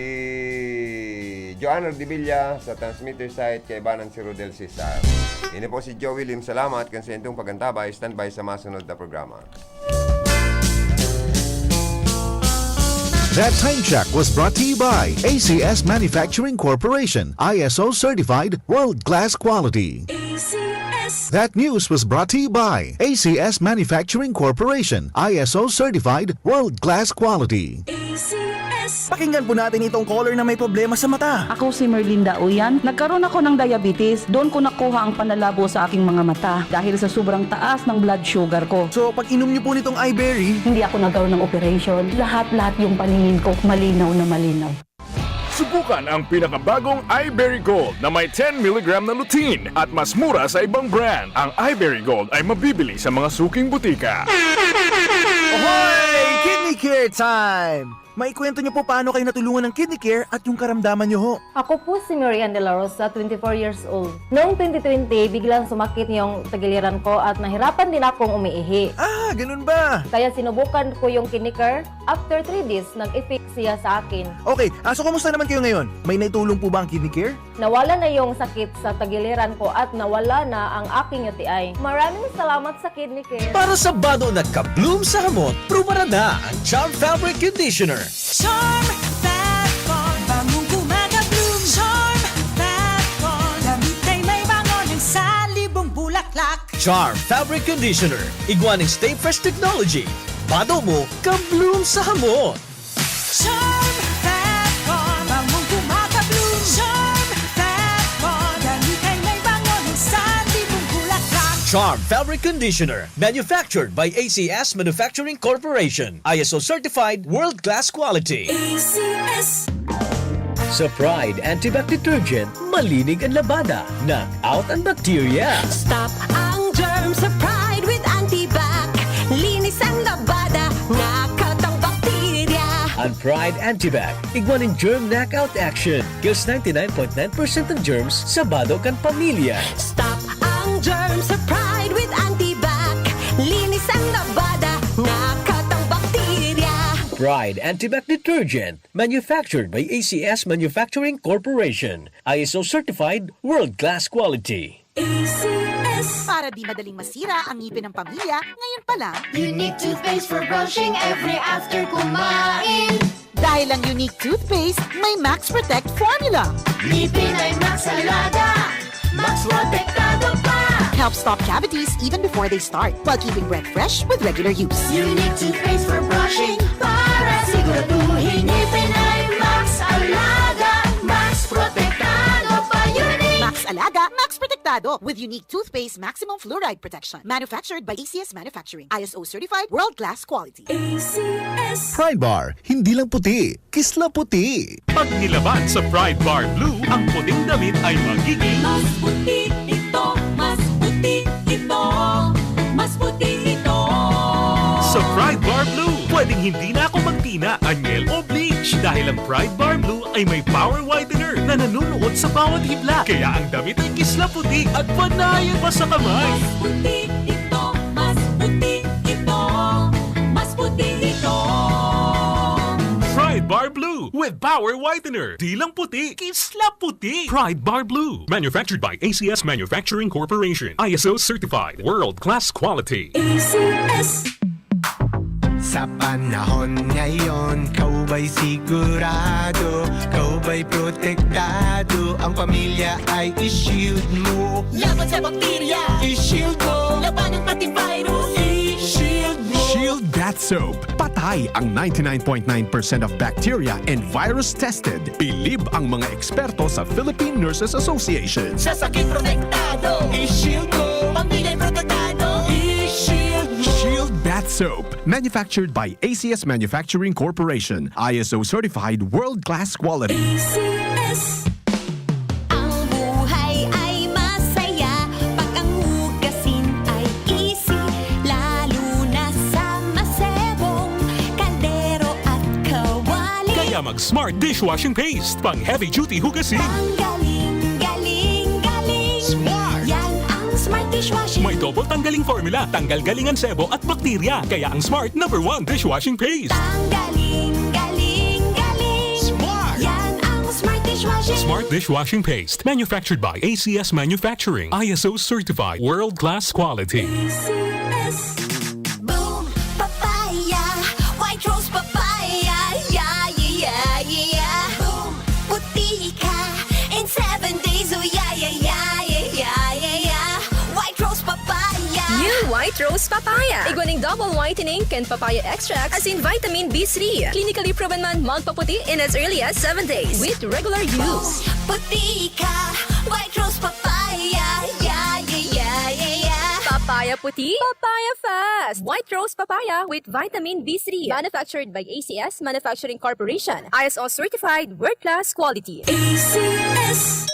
Joanna Ardevilla, sa transmitter site, kaibanan si Rodel Cesar. Ini po si Joey Lim. Salamat kan sa indong pag-antabay. Standby sa masunod na programa. That time check was brought to you by A C S Manufacturing Corporation, I S O certified, world-class quality. A C S. That news was brought to you by A C S Manufacturing Corporation, I S O certified, world-class quality. A C S. Pakinggan po natin itong caller na may problema sa mata. Ako si Merlinda Uyan. Nagkaroon ako ng diabetes. Doon ko nakuha ang panlalabo sa aking mga mata dahil sa sobrang taas ng blood sugar ko. So, pag inom niyo po nitong iBerry, Hindi ako nagkaroon ng operation. Lahat-lahat yung paningin ko, malinaw na malinaw. Subukan ang pinakabagong iBerry Gold na may ten milligram na lutein at mas mura sa ibang brand. Ang iBerry Gold ay mabibili sa mga suking butika. Ahoy! Kidney Care Time! Maikwento niyo po paano kayo natulungan ng Kidney Care at yung karamdaman niyo ho. Ako po si Mary Ann De La Rosa, twenty-four years old. Noong twenty twenty, biglang sumakit yung tagiliran ko at nahirapan din akong umiihi. Ah, ganun ba? Kaya sinubukan ko yung Kidney Care. After three days, nag-effect siya sa akin. Okay, ah, so kumusta naman kayo ngayon? May naitulong po ba ang Kidney Care? Nawala na yung sakit sa tagiliran ko at nawala na ang aking U T I. Maraming salamat sa Kidney Care. Para sa bado na ka-bloom sa hamot, prubaran na ang Charm Fabric Conditioner. Charm Fab Foam, bangong gumagabloom. Charm Fab Foam, damit ay may bango ng salibong bulaklak. Charm Fabric Conditioner, igwa nin Stay Fresh Technology. Bado mo, ka-bloom sa hamot. Charm Fab Foam, bangong gumagabloom. Charm Fab Foam, damit ay may bango ng salibong bulaklak. Charm Fabric Conditioner, manufactured by A C S Manufacturing Corporation. I S O certified, world-class quality. A C S. Sa Pride Antibac Detergent, malinig ang labada, knock out ang bakterya. Stop ang germ sa Pride with Antibac. Linis ang labada, knock out ang bakterya. Ang Pride Antibac, igwa nin germ knockout action. Kills ninety-nine point nine percent ng germs sa bado kan pamilya. Stop ang germ sa Pride with Antibac. Linis ang labada, knock out ang bakterya. Pride Antibac Detergent, manufactured by A C S Manufacturing Corporation. I S O certified, world-class quality. A C S. Para di madaling masira ang ngipin ng pamilya, ngayon pa lang. Unique toothpaste for brushing every after kumain. Dahil ang Unique Toothpaste may Max Protect Formula. Ngipin ay Max Alaga, Max Protektado pa. Helps stop cavities even before they start, while keeping breath fresh with regular use. Unique toothpaste for brushing para siguraduhin ngipin ay Max Alaga, Max Protektado pa. Unique! Max Alaga, Max Protektado with Unique Toothpaste Maximum Fluoride Protection. Manufactured by A C S Manufacturing. I S O certified, world-class quality. A C S. Pride Bar, hindi lang puti, kisla puti. Pag nilaban sa Pride Bar Blue, ang puting damit ay magiging Mas puti ito, mas puti ito, mas puti ito. Sa Pride Bar Blue, pwedeng hindi na ako magtina, anyel o bleach. Dahil ang Pride Bar Blue ay may power whitener na nanunuot sa bawat hibla. Kaya ang damit ay kisla puti at panayan pa sa kamay. Mas puti ito, mas puti ito, mas puti ito. Pride Bar Blue with power whitener. Di lang puti, kisla puti. Pride Bar Blue. Manufactured by A C S Manufacturing Corporation. I S O certified. World class quality. A C S. Sa panahon ngayon, kaubay sigurado, kaubay protektado, ang pamilya ay i-shield mo. Laban sa bakterya, I-shield mo, labanan pati virus. i-shield mo. Shield Bath Soap. Patay ang ninety-nine point nine percent of bacteria and virus tested. Bilib ang mga eksperto sa Philippine Nurses Association. Sa sakit protektado, I-shield mo, pamilya protektado. i-shield mo. Shield Bath Soap. Manufactured by A C S Manufacturing Corporation. I S O certified world-class quality. A C S. Ang buhay ay masaya pag ang hugasin ay easy, lalo na sa masebong kaldero at kawali. Kaya mag Smart Dishwashing Paste, pang heavy duty hugasin. Ang galing, galing, galing. Smart! Yan ang Smart Dishwashing. May double tanggaling formula, tanggal galing ang sebo at bakterya. Kaya ang Smart number one dishwashing paste. Ang galing, galing, galing. Smart! Yan ang Smart Dishwashing. Smart Dishwashing Paste, manufactured by A C S Manufacturing, I S O certified, world class quality. A C S. Boom Papaya, White Rose Papaya, yeah, yeah, yeah, yeah. Boom, puti ka in seven days, oh yeah, yeah, yeah, yeah, yeah, yeah, yeah. White Rose Papaya. New White Rose Papaya. Igwa ning double whitening kan papaya extract, asin vitamin B three. Clinically proven man magpaputi in as early as seven days with regular use. Puti ka, White Rose Papaya, yeah, yeah, yeah, yeah, yeah. Papaya puti, papaya fast. White Rose Papaya with vitamin B three. Manufactured by A C S Manufacturing Corporation. I S O certified, world class quality. A C S.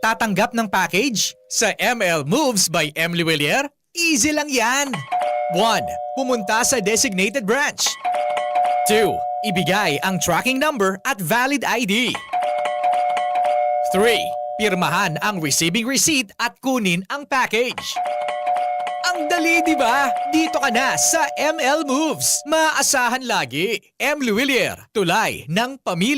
Tatanggap ng package? Sa M L Moves by Emily Willier, easy lang yan! One, pumunta sa designated branch. Two, Ibigay ang tracking number at valid I D. Three, pirmahan ang receiving receipt at kunin ang package. Ang dali, di ba? Dito ka na sa M L Moves. Maasahan lagi. M Luwilier, tulay ng pamilya.